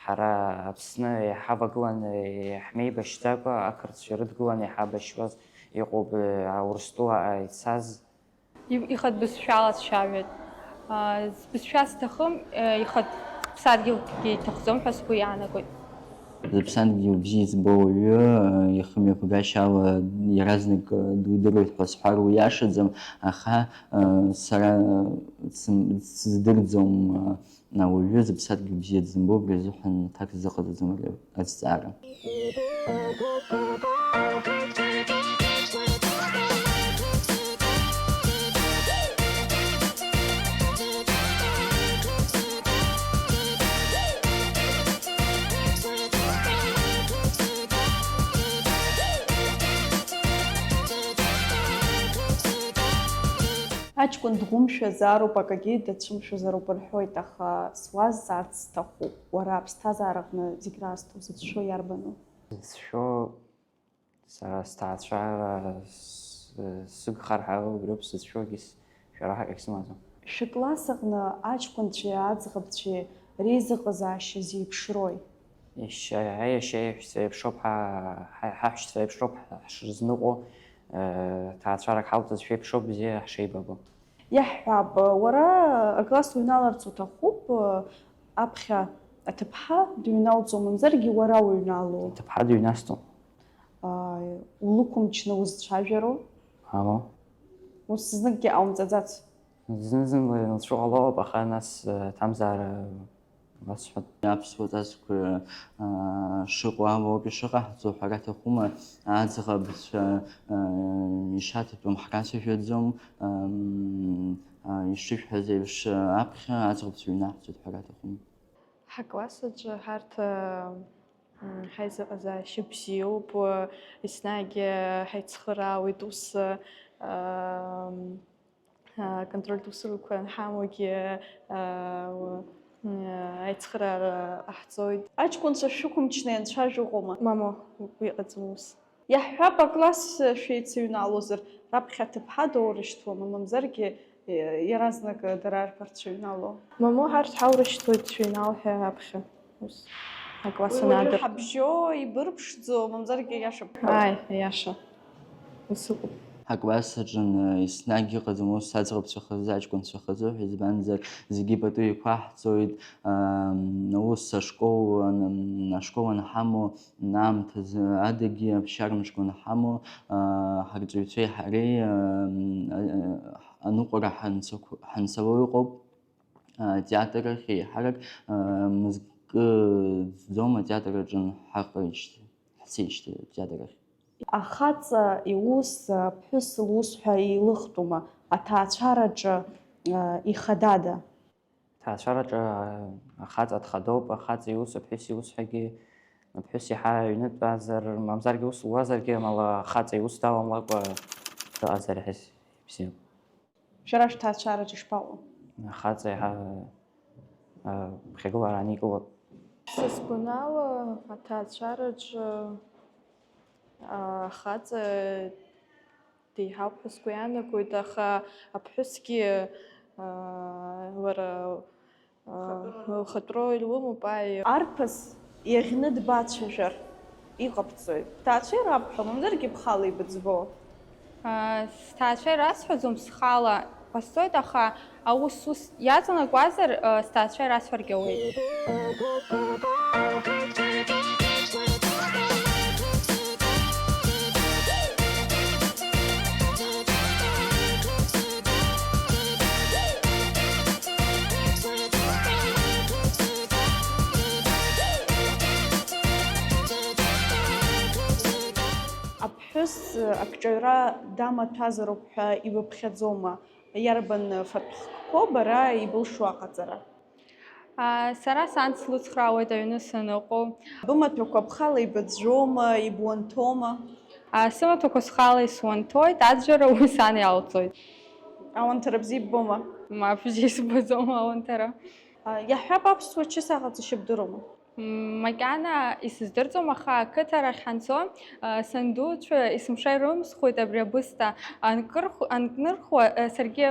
ҳара Аԥсны иҳавагыланы иаҳмеибашьӡакәа, ақырҭцәа ирыдгыланы иҳабашьуаз иҟоуп, Аурыстәылаҟа ицаз. Ихатә бызшәала дцәажәоит. Збызшәа сҭахым, ихатә ԥсадгьылгьы иҭахӡом ҳәа сгәы иаанагоит. Зыԥсадгьыл бзиа избо ауаҩы, ихымҩаԥгашьала иаразнак дудыруеит ҳәа сҳәар уиашаӡам, аха сара Сым-, сыздырӡом, а, уажәы зыԥсадгьыл бзиа дзымбо убри азыҳәан аҭак сзыҟаҵаӡом ари азҵаара. Аҷкәын дӷәымшәазароуп, акагьы дацәымшәозароуп рҳәоит, аха суазҵаарц сҭахуп, уара аԥсҭазаараҟны зегь раасҭа узыцәшәо иарбану? Сшәо, сара сҭаацәара с-, сыгхар ҳәа убриоуп сзыцәшәогьы, с-, шәара ҳәа акагь сымаӡам. Шәыкласс аҟны аҷкәынцәеи аӡӷабцәеи реизыҟазаашьа зеиԥшрои? Иашьа, иашьа иаҳәшьцәа еиԥшроуп ҳа-, ҳа-, ҳаҳәшьцәа еиԥшроуп ҳа-, ҳшызныҟәо, э, ҭаацәарак ҳалҵызшәа еиԥшроуп бзиа ҳшеибабо. Иаҳҳәап, уара акласс уҩналарц уҭахуп, аԥхьа аҭыԥҳа дыҩналҵо, мамзаргьы уара уҩналоу? Аҭыԥҳа дыҩнасҵом. Аа, улықәымчны узцәажәароу? Амоу. Ус зныкгьы ҟаумҵаӡац? Зны-зынла илцәыҟалоуп, аха нас, э, ҭамзаара Басҳәап. Аԥсуа ҵасқәа, аа, шыҟоу ала ауп ишыҟаҳҵо, ҳәара аҭахума, аӡӷабцәа, аа, ишаҭатәым ҳрацәажәаӡом, ам, аа, ишышәҳәаз еиԥш, аԥхьа аӡӷабцәа ҩнаҳҵоит, ҳәара аҭахума. Ҳакласс аҿы ҳарҭ, м, ҳаизыҟазаашьа бзиоуп, еснагь ҳаицхыраауеит ус, ам, Аконтрольтә усурақәа анҳамоугьы, аицхыраара ҟаҳҵоит. Аҷкәынцәа шәықәымчны ианцәажәо ыҟоума? Мамоу, уи ыҟаӡам ус. Иаҳҳәап, акласс шәеицыҩналозар, раԥхьа аҭыԥҳа доурышьҭуама, мамзаргьы иаразнак дара рԥарцәа ҩнало? Мамоу, ҳарҭ ҳаурышьҭуеит шәыҩнал ҳәа аԥхьа. Ус, акласс Уи уажәы анадыр. Ҳабжьо ибырԥшӡо, мамзаргьы иашоуп. Ааи, аиаша. Ус ыҟоуп. Ҳакласс аҿы еснагь ыҟаӡам ус аӡӷабцәа хазы, аҷкәынцәа хазы ҳәа, избанзар, зегьы пату еиқәаҳҵоит, ам, ус ашкол ан-, ашкол анҳамоу аамҭазы адагьы аԥсшьара мшқәа анҳамоу, а, ҳарҵаҩцәеи ҳареи, ам, а, а, аныҟәара ҳанцақә-, ҳанцало ыҟоуп. Атеатр ахь еиҳарак, а, мызкы ӡӡом атеатр аҿы ҳаҟаижьҭеи, ҳцеижьҭеи атеатр ахь. Ахаҵа иус аԥҳәыс лус ҳәа еилыхтәума, аҭаацәараҿы, а, ихадада? Аҭаацәараҿы, а, ахаҵа дхадоуп, ахаҵа иус, аԥҳәыс иус ҳәагьы, аԥҳәыс иаҳа аҩнытәазар, мамзаргьы ус луазаргьы, амала ахаҵа иус даламлакәа дыҟазар иаҳа ибзиоуп. Шәара шәҭаацәараҿы ишԥаҟоу? Ахаҵа иаҳа, а, ԥхьагылара аникылоит. Сызгәанала, аҭаацәараҿы, а, ахаҵа деиҳауп ҳәа сгәы иаанагоит, аха аԥҳәысгьы, а, лара Лхатәроу илымоуп, аи. Арԥыс иаӷьны дбацәажәар иҟабҵои? Бҭаацәа ирабҳәо, мамзаргьы бхала ибыӡбо? Сҭаацәа ирасҳәаӡом, схала ҟасҵоит, аха аус ус иаҵанакуазар, сҭаацәа ирасҳәаргьы ауеит. Аԥҳәыс акҿаҩра дамаҭәазароуп ҳәа ибыԥхьаӡома? Иарбан фатә хкқәоу бара ибылшо аҟаҵара? Сара сан слыцхраауеит аҩны саныҟоу. Бымаҭәақәа бхала ибыӡәӡәома, ибуанҭома? Сымаҭәақәа схала исуанҭоит, аӡәӡәара уи сан иалҵоит. Ауанҭара бзиа иббома? Мап, бзиа исбаӡом ауанҭара. Иаҳҳәап, аԥсуа чыс аҟаҵашьа бдыруама? Макьана исыздырӡом, аха ақыҭарахь ҳанцо, санду цәа есымша ирымсхуеит абри абысҭа анкырху-, анкнырхуа, саргьы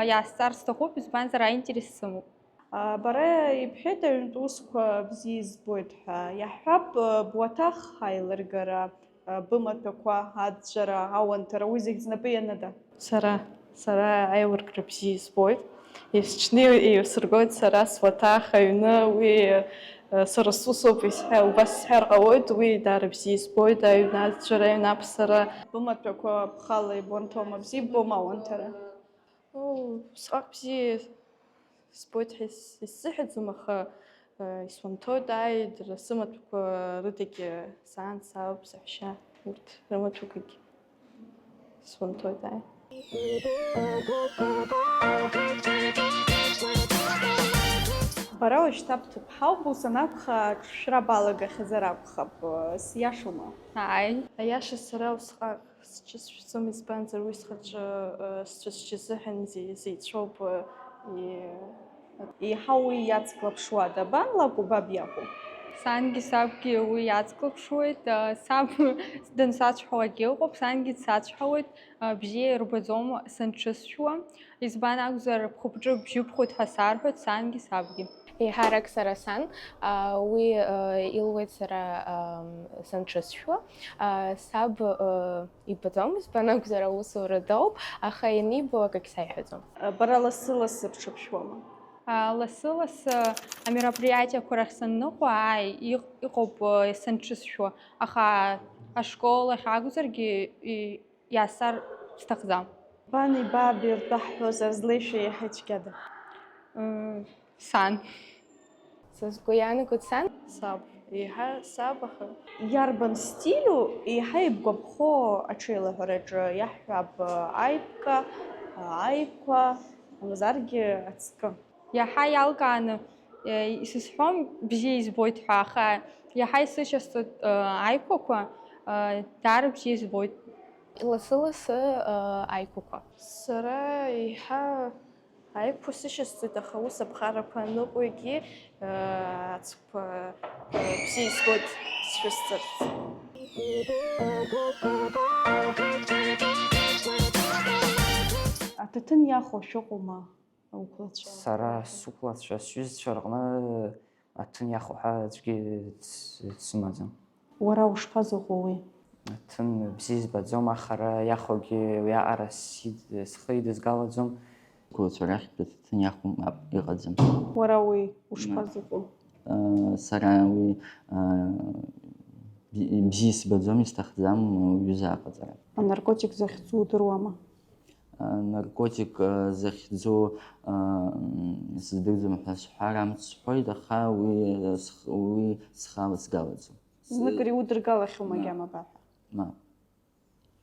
иаасҵар сҭахуп, избанзар, аинтерес сымоуп. Бара ибҳәеит, аҩнтә усқәа бзиа избоит ҳәа. Иаҳҳәап, буаҭах аилыргара, бымаҭәақәа, аӡәӡәара, ауанҭара, уи зегь знапы ианыда? Сара, сара аилыргара бзиа избоит. Есҽны еилсыргоит сара суаҭах аҩны, уи, сара сусоуп, исҳәа-, убас исҳәар ҟалоит, уи даара бзиа избоит, аҩны аӡәӡәара, аҩны аԥсара. Бымаҭәақәа бхала ибуанҭома, бзиа иббома ауанҭара? Усҟак бзиа Збоит ҳәа ис-, исзыҳәаӡом, аха, э, исгәанҭоит, ааи, дара сымаҭәақәа рыдагьы саан саауп, саҳәшьа, урҭ рымаҭәақәагьы сгәанҭоит, ааи. Бара уажәшьҭа бҭыԥҳауп, ус анакәха, аҿшәра балагахьазар акәхап, сиашоума? Ааи. Аиаша сара усҟак сҽысшәӡом, избанзар уи схаҿы, э, сцәа-, сҽазыҳәан зи-, зеицәоуп, э, и-, Еиҳа уи иацклаԥшуада? Абан лакәу, баб иакәу? Сангьы сабгьы уи иацклаԥшуеит. Саб дансацәҳауагьы ыҟоуп, сангьы дсацәҳауеит, бзиа ирбаӡом санҽысшәуа. Избан акәзар, бхәыԥҿы бжьыбхәоит ҳәа сарҳәоит сангьы сабгьы. Еиҳарак сара сан, уи илуеит сара санҽысшәуа. Саб ибаӡом, избан акәзар, аусура доуп, аха ианибо акагь саиҳәаӡом. Бара лассы-лассы бҽыԥшуама? Лассы-лассы амероприатиақәа рахь санныҟәа, ааи, иҟ-, иҟоуп, санҽысшәо, аха ашкол ахь акәзаргьы, и-, иаасар сҭахӡам. Бани баби ртәы ҳҳәозар, злеишәа иаҳа ицәгьада? Сан. Са сгәы иаанагоит сан. Саб. Еиҳа саб, аха. Иарбан стилю еиҳа ибгәаԥхо аҽеилаҳәараҿы, иаҳҳәап, аиԥка, аиқәа, мамзаргьы ацкы? Иаҳа иалкааны, э, исызҳәом бзиа избоит ҳәа, аха иаҳа исышьасҵоит, э, аиқәақәа, э, даара бзиа избоит. Лассы-лассы, э, аиқәақәа. Сара еиҳа аиқәа сышьасҵоит, аха ус аԥҟарақәа аныҟоугьы, э, ацәқәа, э, бзиа избоит сшәысҵарц. Аҭаҭын иахәо шәыҟоума? Уқәлацәа. Сара сықәлацәа, сҩызцәа рҟны аҭын иахәо ҳәа аӡәгьы дс-, дсымаӡам. Уара ушԥазыҟоу уи? Аҭын бзиа избаӡом, аха ара иахәогьы уиаҟара сид-, схы идызгалаӡом. Сықәлацәа рахьтә аҭаҭын иахәо мап иҟаӡам. Уара уи ушԥазыҟоу? Мап. Э, сара уи, э, бзи-, бзиа сбаӡом, исҭахӡам уҩыза аҟаҵара. Анаркотик захьӡу удыруама? Наркотик, э, захьӡу, э, м, сыздырӡом ҳәа сҳәар амц сҳәоит, аха уи, э, сх-, уи схала сгалаӡом. Зныкыр иудыргалахьоума, мап, агьама баҳәа? Мап.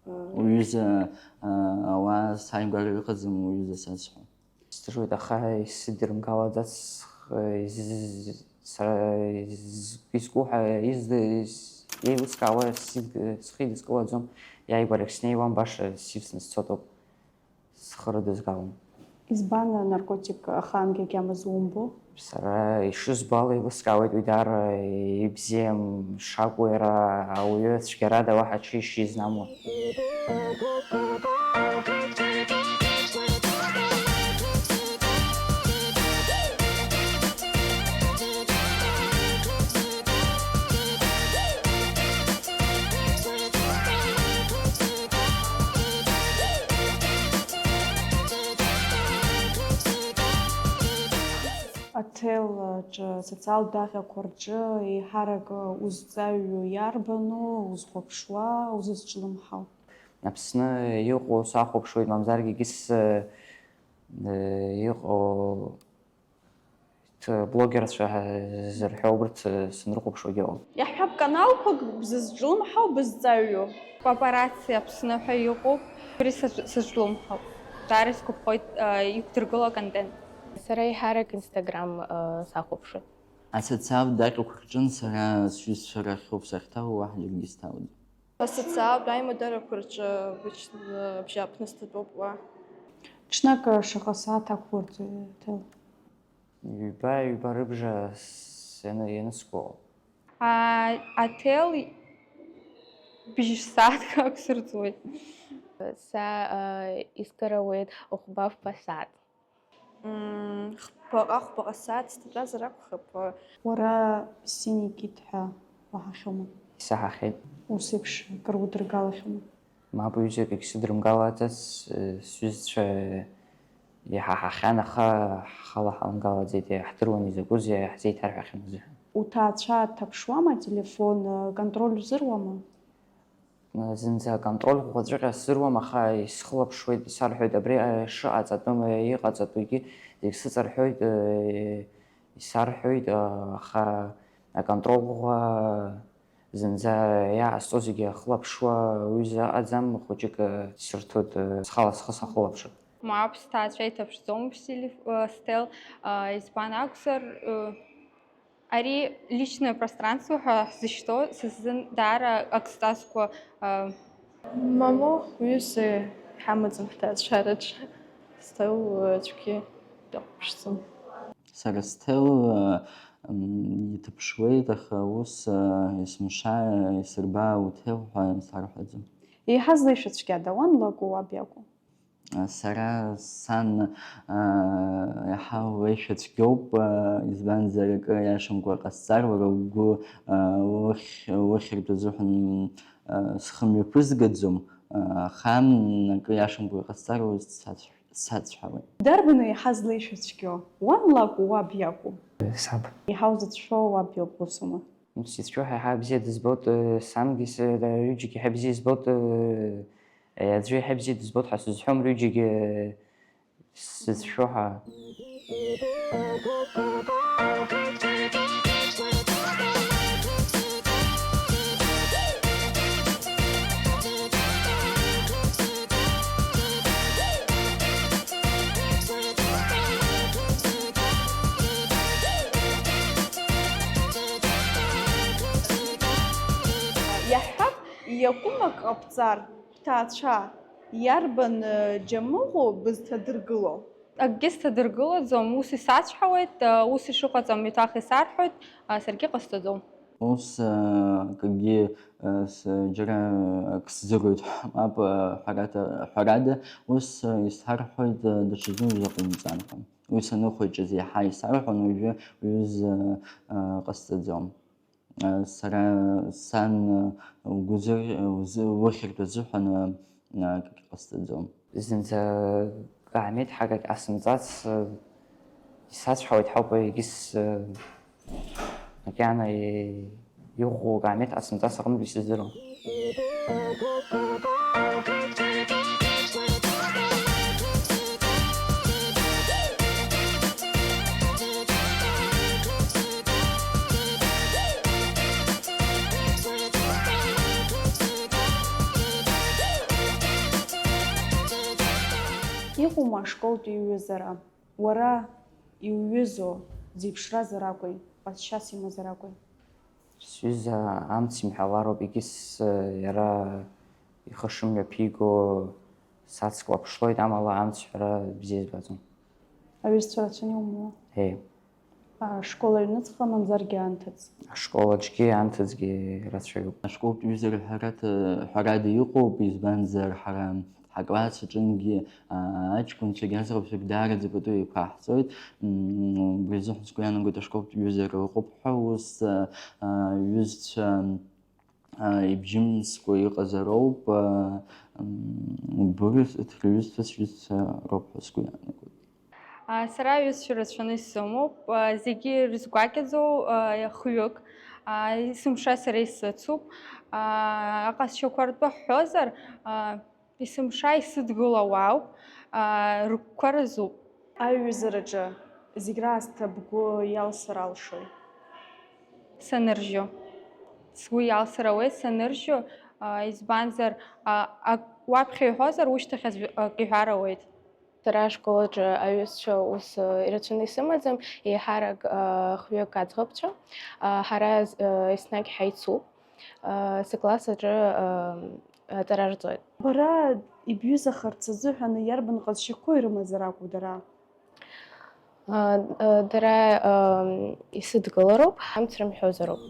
Э. Уҩыза, э, ауаа сааигәара ыҟаӡам, уҩыза сазҳәо. Сдыруеит, аха исыдырмгалаӡац, э, из-, сара из-, изку ҳәа, изд-, из-, еилыскаауа сид-, схы идыскылаӡом, иааигәарахь снеиуам, баша сивсны сцоит ауп. Схы рыдызгалом. Избан анаркотик ахаангьы агьама зумбо? Сара ишызбо ала еилыскаауеит уи даара ибзиам шакәу, иара ауаҩы цәгьарада уаҳа ҽеишьа изнамуа. Аҭел аҿы асоциалтә даҟьақәа рҿы еиҳарак узҵаҩу иарбану, узхәаԥшуа, узызҿлымҳау? Аԥсны иҟоу сахәаԥшуеит, мамзаргьы егьыс, э, иҟоу Т-, блогерцәа ҳәа зырҳәо убырҭ, э, санрыхәаԥшуагьы ыҟоуп. Иаҳҳәап, каналқәак бзызҿлымҳау, бызҵаҩу? Папарацци Аԥсны ҳәа иҟоуп, убри саҿ-, сызҿлымҳауп. Даара исгәаԥхоит, э, иқәдыргыло аконтент. Сара еиҳарак Instagram, э, сахәаԥшуеит. Асоциалтә даҟьақәа рҿын сара сҩызцәа рахьоуп сахьҭало, уаҳа џьаргьы сҭалаӡом. Асоциалтә аимадарақәа рҿы абжьааԥны сҭатәоуп уа. Ҽнак шаҟа сааҭ ақәурҵои, Аҭел? Ҩба, ҩба рыбжа с-, ианы-, ианыску. А-, Аҭел бжь сааҭк ақәсырҵоит. Са, а, искаруеит хәба-фба сааҭ. Мм, хԥаҟа-хәбаҟа сааҭ сҭатәазар акәхап. Уара синикит ҳәа уаҳахьоума? Исаҳахьеит. Ус еиԥш акыр удыргалахьоума? Мап, ҩызак егьсыдрымгалаӡац, сҩызцәа иҳаҳахьан, аха ҳхала ҳалымгалаӡеит, иаҳдыруан изакәызеи ҳзеиҭарҳәахьан азыҳәан. Уҭаацәа дҭаԥшуама ателефон, контроль узыруама? Зынӡа аконтроль ӷәӷәаҵәҟьа сзыруам, аха исхылаԥшуеит, исарҳәоит, абри шыҟаҵатәым, иҟаҵатәугьы зегь сыҵарҳәоит, исарҳәоит, аха аконтроль ӷәӷәа зынӡа иҟасҵо зегьы ахылаԥшуа уҩыза ыҟаӡам, хәыҷык сырҭоит, схала схы сахылаԥшыр. Мап, сҭаацәа иҭаԥшӡом, Василий, э, Стел, э, избан акәзар, э, ари личное пространство ҳәа ҳзышьҭоу са сзын даара ак зҵазкуа, э, Мамоу, уҩыза иҳамаӡам ҳҭаацәараҿы, Стел, э, аӡәгьы дахәаԥшӡом. Сара Стел, э, м, иҭаԥшуеит, аха ус, э, есымша исырба уҭел ҳәа сарҳәаӡом. Еиҳа злеишәа цәгьада, уан лакәу, уаб иакәу? Сара сан, аа, иаҳа леишәа цәгьоуп, аа, избанзар, акы иашамкәа ҟасҵар, уара угәы, аа, ухь-, ухьыртә азыҳәан, аа, схы мҩаԥызгаӡом, аа, аха акы иашамкәа иҟасҵар, уи сацә-, сацәҳауеит. Дарбану еиҳа злеишәа цәгьоу? Уан лакәу, уаб иакәу? Саб. Еиҳа узыцәшәо уаб иоуп, усума? Ус ицәшәо ҳәа еиҳа бзиа дызбоит, э, сангьы, с-, рҩыџьагьы еиҳа бзиа избоит, э, аӡәы еиҳа бзиа дызбоит ҳәа сызҳәом, рҩыџьагьы, э, сзыцәшәо ҳәа. Иаҳҳәап, иакәым ак ҟабҵар, бҭаацәа, иарбан, э, џьамыӷәу бызҭадыргыло? Акгьы сҭадыргылаӡом, ус исацәҳауеит, э, ус ишыҟаҵам еиҭах исарҳәоит, э, саргьы ҟасҵаӡом. Ус, э, акгьы, э, с-, џьара ак сзыруит, мап, э, ҳәарада, ҳәарада, ус, э, исарҳәоит, э, даҽаӡәы узаҟоумҵан ҳәа. Уи саныхәыҷыз еиҳа исарҳәон, уажәы уҩыза, э, ҟасҵаӡом. Э, сара сан, э, лгәы зыр-, лзы-, лыхьыртә азыҳәан, э, акгьы ҟасҵаӡом. Зынӡа каамеҭ ҳәа акгьы ҟасымҵац, э, исацәҳауеит ҳәа ауп, егьыс, э, макьана, э, иӷәӷәоу каамеҭ ҟасымҵац аҟынтә исыздыруам. Иҟоума ашколтә иҩызара? Уара иуҩызоу зеиԥшразар акәи, ҟазшьас имазар акәи? Сҩыза амц имҳәалароуп, егьыс, иара ихы шымҩаԥиго сацклаԥшлоит, амала амц ҳәара бзиа избаӡом. Аҩызцәа рацәаны иумоу? Еи. Ашкол аҩныҵҟа, мамзаргьы анҭыҵ? Ашкол аҿгьы анҭыҵгьы рацәаҩуп. Ашколтә ҩызара ҳәарада, ҳәарада иҟоуп, избанзар, ҳара ҳакласс аҿынгьы, аа, аҷкәынцәагьы аӡӷабцәагьы даараӡа пату еиқәаҳҵоит. М, убри азыҳәан сгәы иаанагоит ашколтә ҩызара ыҟоуп ҳәа, ус, аа, аҩызцәа, аа, ибжьымскәа иҟазароуп, аа, м, убырҭ рҩызцәа сҩызцәа роуп ҳәа сгәы иаанагоит. А, сара аҩызцәа рацәаны исымоуп. А, зегьы ирызгәакьаӡоу, а, хҩык, а, есымша сара исыцуп. А, аҟазшьақәа ртәы ҳҳәозар, а, есымша исыдгыло ауаауп, а, рыгәқәа разуп. Аҩызараҿы зегь раасҭа бгәы иалсыр алшои? Саныржьо. Сгәы иалсыр ауеит саныржьо, а, избанзар, а, ак уаԥхьа иҳәозар, ушьҭахь аӡә-, ак иҳәар ауеит. Сара ашкол аҿы аҩызцәа ус, э, ирацәаны исымаӡам, еиҳарак, э, хҩык аӡӷабцәа, э, ҳара, э, еснагь ҳаицуп, э, сыкласс аҿы, э, аҵара рҵоит. Бара ибҩызахарц азыҳәан иарбан ҟазшьақәоу ирымазар акәу дара? Э, э, дара, э, исыдгылароуп, амц рымҳәозароуп.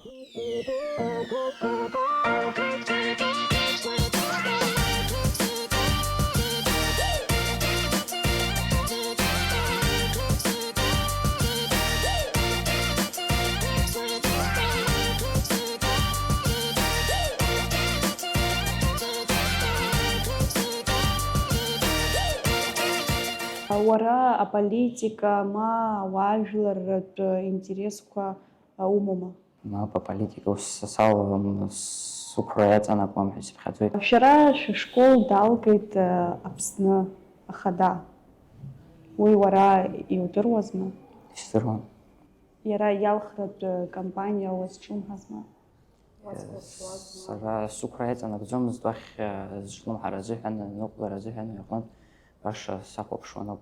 Уара аполитика ма ауаажәларратә интересқәа умоума? Мап, аполитика ус са салалам, с-, Сықәра иаҵанакуам ҳәа исыԥхьаӡоит. Шәара шәышкол далгеит, э, Аԥсны Ахада. Уи уара иудыруазма? Исдыруан. Иара иалхратә кампаниа уазҿлымҳазма? Сара сықәра иаҵанакӡомызт уахь, э, зҿлымҳара азыҳәан, аныҟәлара азыҳәан уи аҟнытә баша сахәаԥшуан ауп.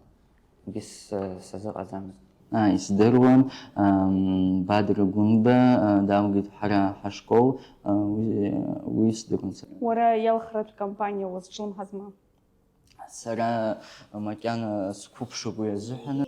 Егьыс сазыҟаӡамызт. Ааи, исдыруан, ам, Бадра Гәынба, а, далгеит ҳара ҳашкол, а, уи, уи сдыруан сара. Уара иалхратә кампаниа уазҿлымҳазма? Сара макьана сқәыԥшуп уи азыҳәан.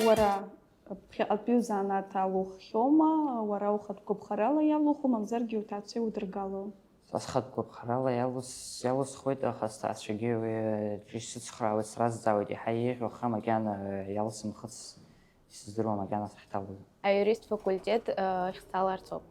Уара ԥхьаҟатәи узанааҭ алуххьоума, уара ухатә гәаԥхарала иалуху, мамзаргьы уҭаацәа иудыргало? Са схатә гәаԥхарала иалус-, иалусхуеит, аха сҭаацәагьы уи аҿы исыцхраауеит, сразҵаауеит, иаҳа еиӷьу, аха макьана иалсымхыц, исыздыруам макьана сахьҭалоз. Аиурист факультет, э, ахьсаларҵоуп.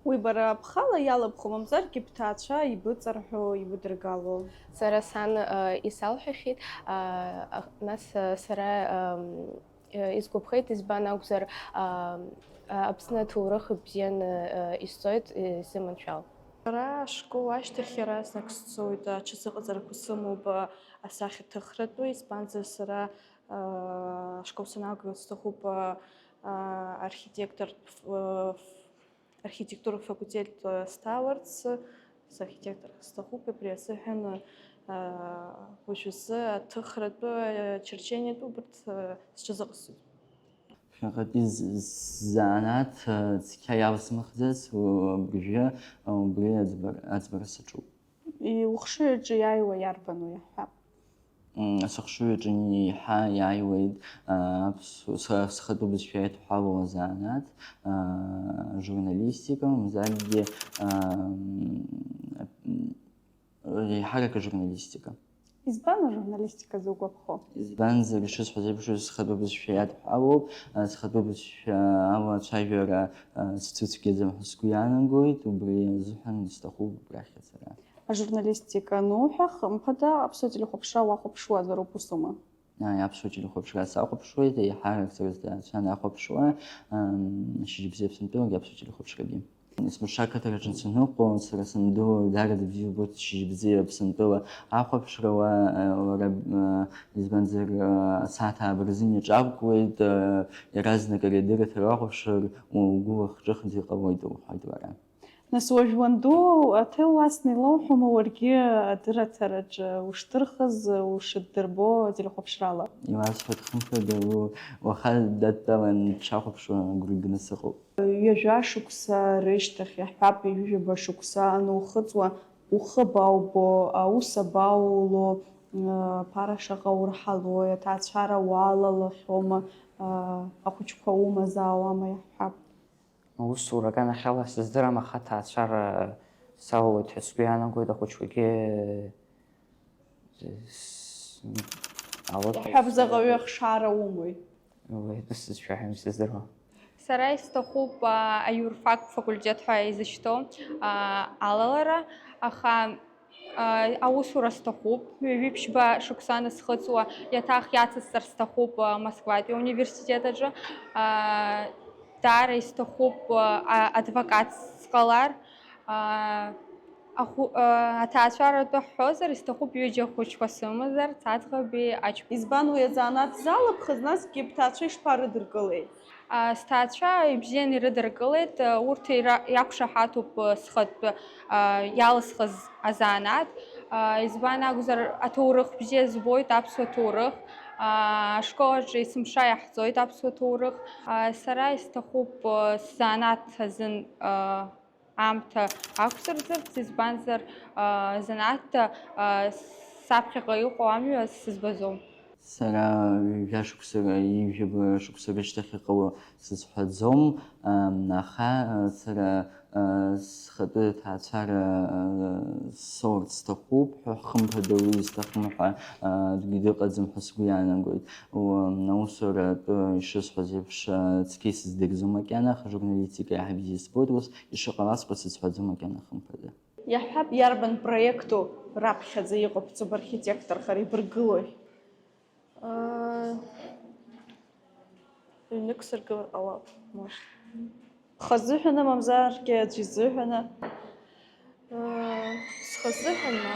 Уи бара бхала иалабху, мамзаргьы бҭаацәа ибыҵарҳәо, ибыдыргало? Сара сан, э, исалҳәахьеит, а, ах-, нас, э, сара, эм, э, исгәаԥхеит, избан акәзар, а, а, Аԥсны аҭоурых бзианы, э, исҵоит, э, исзыманшәал. Сара ашкол ашьҭахь иаразнак сцоит, аҽазыҟаҵарақәа сымоуп, а, асахьаҭыхратәы, избанзар сара, а, ашкол саналагалак сҭахуп, а, а, архитектортә ф-, архитектуратә факультет, а, сҭаларц, сархитекторра сҭахуп, абри азыҳәан, а, уажәазы аҭыхратәы, а, черчениатә убарҭ, а, сҽазыҟасҵоит. Ԥхьаҟатәи з-, ззанааҭ, а, цқьа иалсмыхӡац, у-, абыржәы, а, убри аӡбар-, аӡбара саҿуп. Ухшыҩ аҿы иааиуа иарбану, иаҳҳәап? М, сыхшыҩ аҿы еиҳа иааиуеит, а, аԥсу-, схы-, схатәы бызшәа иадҳәалоу азанааҭ, а, журналистика, мамзаргьы, а, м, еиҳарак ажурналистика. Избан ажурналистика зугәаԥхо? Избанзар, ишысҳәаз еиԥш, схатәы бызшәа иадҳәалоуп, а, схатәы бызшәа ала ацәажәара, а, сцәыцәгьаӡам ҳәа сгәы иаанагоит, убри азыҳәан исҭахуп убрахь ацара. Ажурналистика ануҳәа, хымԥада, аԥсуа телехәаԥшра уахәаԥшуазароуп, усума? Ааи, аԥсуа телехәаԥшра сахәаԥшуеит, еиҳарак сара сҭаацәа нахәаԥшуа, ам, шьыжьбзиа Аԥсынтәылагьы аԥсуа телехәаԥшрагьы. Есмырша ақыҭараҿы саныҟоу, сара санду даара дыбзиа убоит шьыжьбзиа Аԥсынтәыла ахәаԥшра, уа, а, лара, а, избанзар, а, асааҭ ааба рзын иаҿабкуеит, а, иаразнак ари адырраҭара уахәаԥшыр, угәы уахҿыхӡа иҟалоит, лҳәоит лара. Нас уажә уанду аҭел уасны илоуҳәома уаргьы адырраҭараҿы ушдырхыз, ушддырбо ателехәаԥшрала? Иуасҳәоит, хымԥада, у-, уаха дадтәалан дшахәаԥшуа агәра ганы сыҟоуп. Ҩажәа шықәса рышьҭахь, иаҳҳәап, ҩажәижәаба шықәса анухыҵуа, ухы абаубо, аус абауло, ы, ԥара шаҟа урҳалои, аҭаацәара уалалахьоума, ы, ахәыҷқәа умазаауама, иаҳҳәап. Аусура аганахьала сыздырам, аха аҭаацәара салалоит ҳәа сгәы иаанагоит, ахәыҷқәагьы с-, алыҭ-. Иаҳҳәап, заҟаҩы ахшара умоуи? Уи атәы сзышәаҳәом, сыздыруам. Сара исҭахуп, а, аиурфактә факультет ҳәа изышьҭоу, а, алалара, аха, а, аусура сҭахуп, ҩажәи ԥшьба шықәса анысхыҵуа, иаҭах иацысҵар сҭахуп, а, Москватәи ауниверситет аҿы, а, даара исҭахуп, а, а, адвокат сҟалар, а, аху-, а, аҭаацәаратәы ҳҳәозар, исҭахуп ҩыџьа ахәыҷқәа сымазарц, аӡӷаби аҷкәын. Избан уи азанааҭ залыԥхыз, насгьы бҭаацәа ишԥарыдыркылеи? А, сҭаацәа ибзианы ирыдыркылеит, а, урҭ ира-, иақәшаҳаҭуп, а, схатәы, а, иалысхыз азанааҭ. А, избан акәзар, аҭоурых бзиа збоит, аԥсуа ҭоурых. А, ашкол аҿы есымша иаҳҵоит аԥсуа ҭоурых. А, сара исҭахуп, а, сзанааҭ азын, а, аамҭа ақәсырӡырц, избанзар, а, занааҭда, а, саԥхьаҟа иҟоу амҩа сызбаӡом. Сара ҩажәа шықәса, ҩажәа шықәса рышьҭахь иҟало сызҳәаӡом, ам, аха, а, сара, а, схатәы ҭаацәара, а, соурц сҭахуп ҳәа, хымԥада уи зҭахым ҳәа, а, аӡәгьы дыҟаӡам ҳәа сгәы иаанагоит. У-, аусура атәы ишысҳәаз еиԥш, а, цқьа исыздырӡом макьана, аха журналистика иаҳа бзиа збоит, ус ишыҟалаҵәҟьа сызҳәаӡом макьана, хымԥада. Иаҳҳәап, иарбан проекту раԥхьаӡа иҟабҵо бархитектор хар ибыргылои? Ҩнык сыргылар ҟалап, может. Бхазыҳәаны, мамзаргьы аӡә изыҳәаны? Схазыҳәан ма.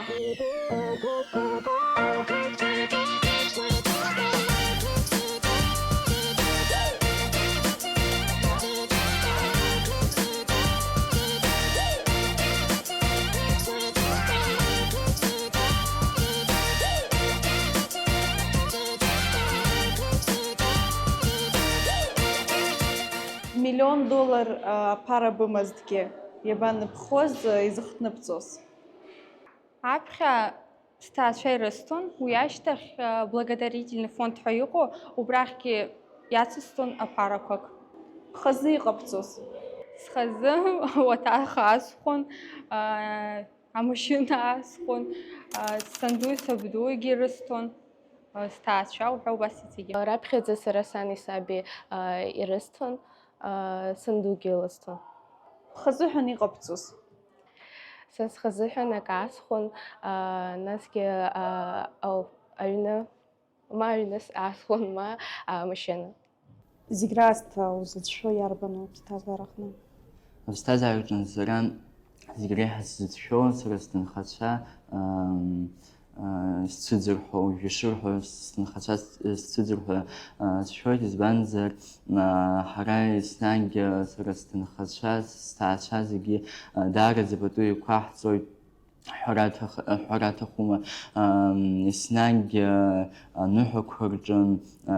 Миллион доллар, а, аԥара бымазҭгьы, иабаныбхоз, а, изыхҭныбҵоз? Аԥхьа сҭаацәа ирысҭон, уи ашьҭахь, а, благотворительный фонд ҳәа иҟоу, убрахьгьы иацысҵон аԥарақәак. Бхазы иҟабҵоз? Схазы ауаҭах асхәон, а, амашьына асхәон, а, сандуи сабдуигьы ирысҭон, а, сҭаацәа уҳәа убас иҵегьы. Раԥхьаӡа сара сани саби, а, ирысҭон, а, сандугьы илысҭон. Бхазыҳәан иҟабҵоз? Са схазыҳәан акы асхәон, а, насгьы, а, ау-, аҩны, ма аҩны с-, асхәон, ма, а, амашьына. Зегь раасҭа узыцәшәо иарбану аԥсҭазаараҟны? Аԥсҭазаараҿы сара зегь реиҳа сзыцәшәо сара сҭынхацәа, ам, а, сцәыӡыр ҳәа, уажәы ишырҳәо, сҭынхацәа с-, сцәыӡыр ҳәа, а, сшәоит, избанзар, а, ҳара еснагь, а, сара сҭынхацәа, сҭаацәа зегьы, а, даараӡа пату еиқәаҳҵоит. Ҳәара аҭах-, ҳәара аҭахума, ам, еснагь, а, аныҳәақәа рҿын, а,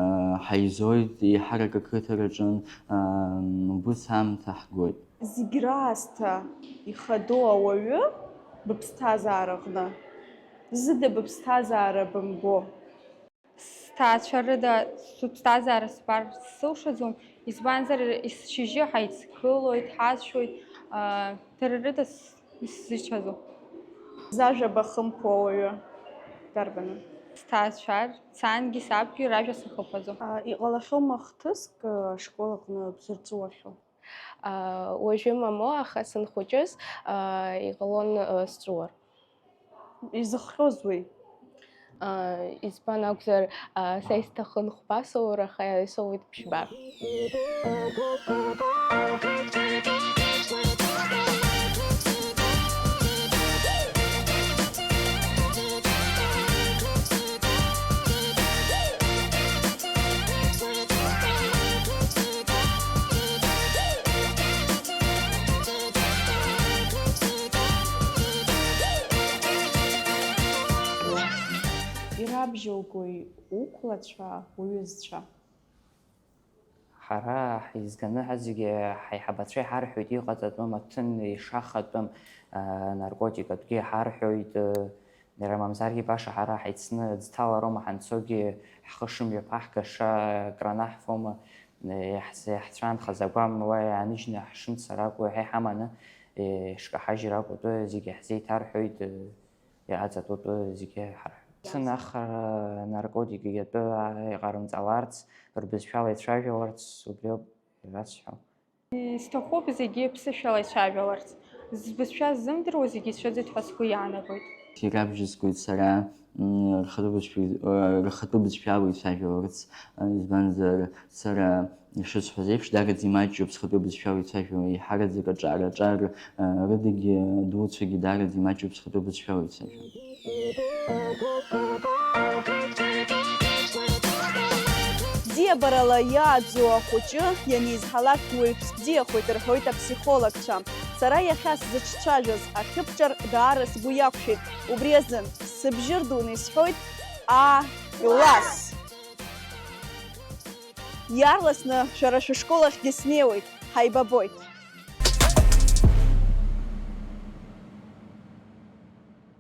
ҳаизоит, еиҳарак ақыҭа рҿын, ам, убыс аамҭа ҳгоит. Зегь раасҭа ихадоу ауаҩы быԥсҭазаараҟны, зыда быԥсҭазаара бымбо? Сҭаацәа рыда сыԥсҭазаара сбар сылшаӡом, избанзар, ес-, шьыжьы ҳаицгылоит, ҳазшоит, аа, дара рыда с-, исзычҳаӡом. Зажәа бахымԥо ауаҩы дарбану? Сҭаацәа, сангьы сабгьы ражәа сахыԥаӡом. А, иҟалахьоума хҭыск, а, ашкол аҟны бзырҵәуахьоу? А, уажәы мамоу, аха санхәыҷыз, а, иҟалон, а, сҵәуар. Изыхҟьоз уи? А, избан акәзар, а, са исҭахын хәба соур, аха исоуит ԥшьба. Ирабжьоугои уқәлацәа, уҩызцәа? Ҳара ҳизганы ҳазегьы ҳаиҳабацәа иҳарҳәоит, иҟаҵатәым аҭын ишахатәым, а, наркотик атәгьы иҳарҳәоит, а, иара мамзаргьы баша ҳара ҳаицны ӡҭалароума ҳанцогьы, ҳхы шымҩаԥаҳгаша кранаҳфома, а, иаҳз-, иаҳцәаанхаз агәам уа иааныжьны ҳшымцар акәу, ҳа иҳаманы, а, ишкаҳажьыр акәу атәы зегьы ҳзеиҭарҳәоит, а, иҟаҵатәу атәы зегьы ҳарҳәоит. Ҭын ахара наркотик атәы иҟарымҵаларц, рбызшәала ицәажәаларц, убриоуп ирасҳәо. Исҭахуп зегьы ԥсышәала ицәажәаларц. Збызшәа ззымдыруа зегьы ицәыӡит ҳәа сгәы иаанагоит. Ирабжьызгоит сара, м, рхатәы бызшәа, э, рхатәы бызшәала ицәажәаларц, э, избанзар, сара ишысҳәаз еиԥш, дараӡа имаҷҩуп схатәы бызшәала ицәажәо, еиҳараӡак аҿар-, аҿар, э, рыдагьы, адуцәагьы дараӡа имаҷҩуп схатәы бызшәала ицәажәо. Бзиабарала иааӡоу ахәыҷы ианизҳалак уаҩԥс бзиахоит рҳәоит аԥсихологцәа. Сара иахьа сзыҿцәажәаз ахьыԥҿар даара сгәы иақәшәеит. Убри азын сыбжьы рдуны исҳәоит, А класс! Иаарласны шәара шәышкол ахьгьы снеиуеит, ҳаибабоит.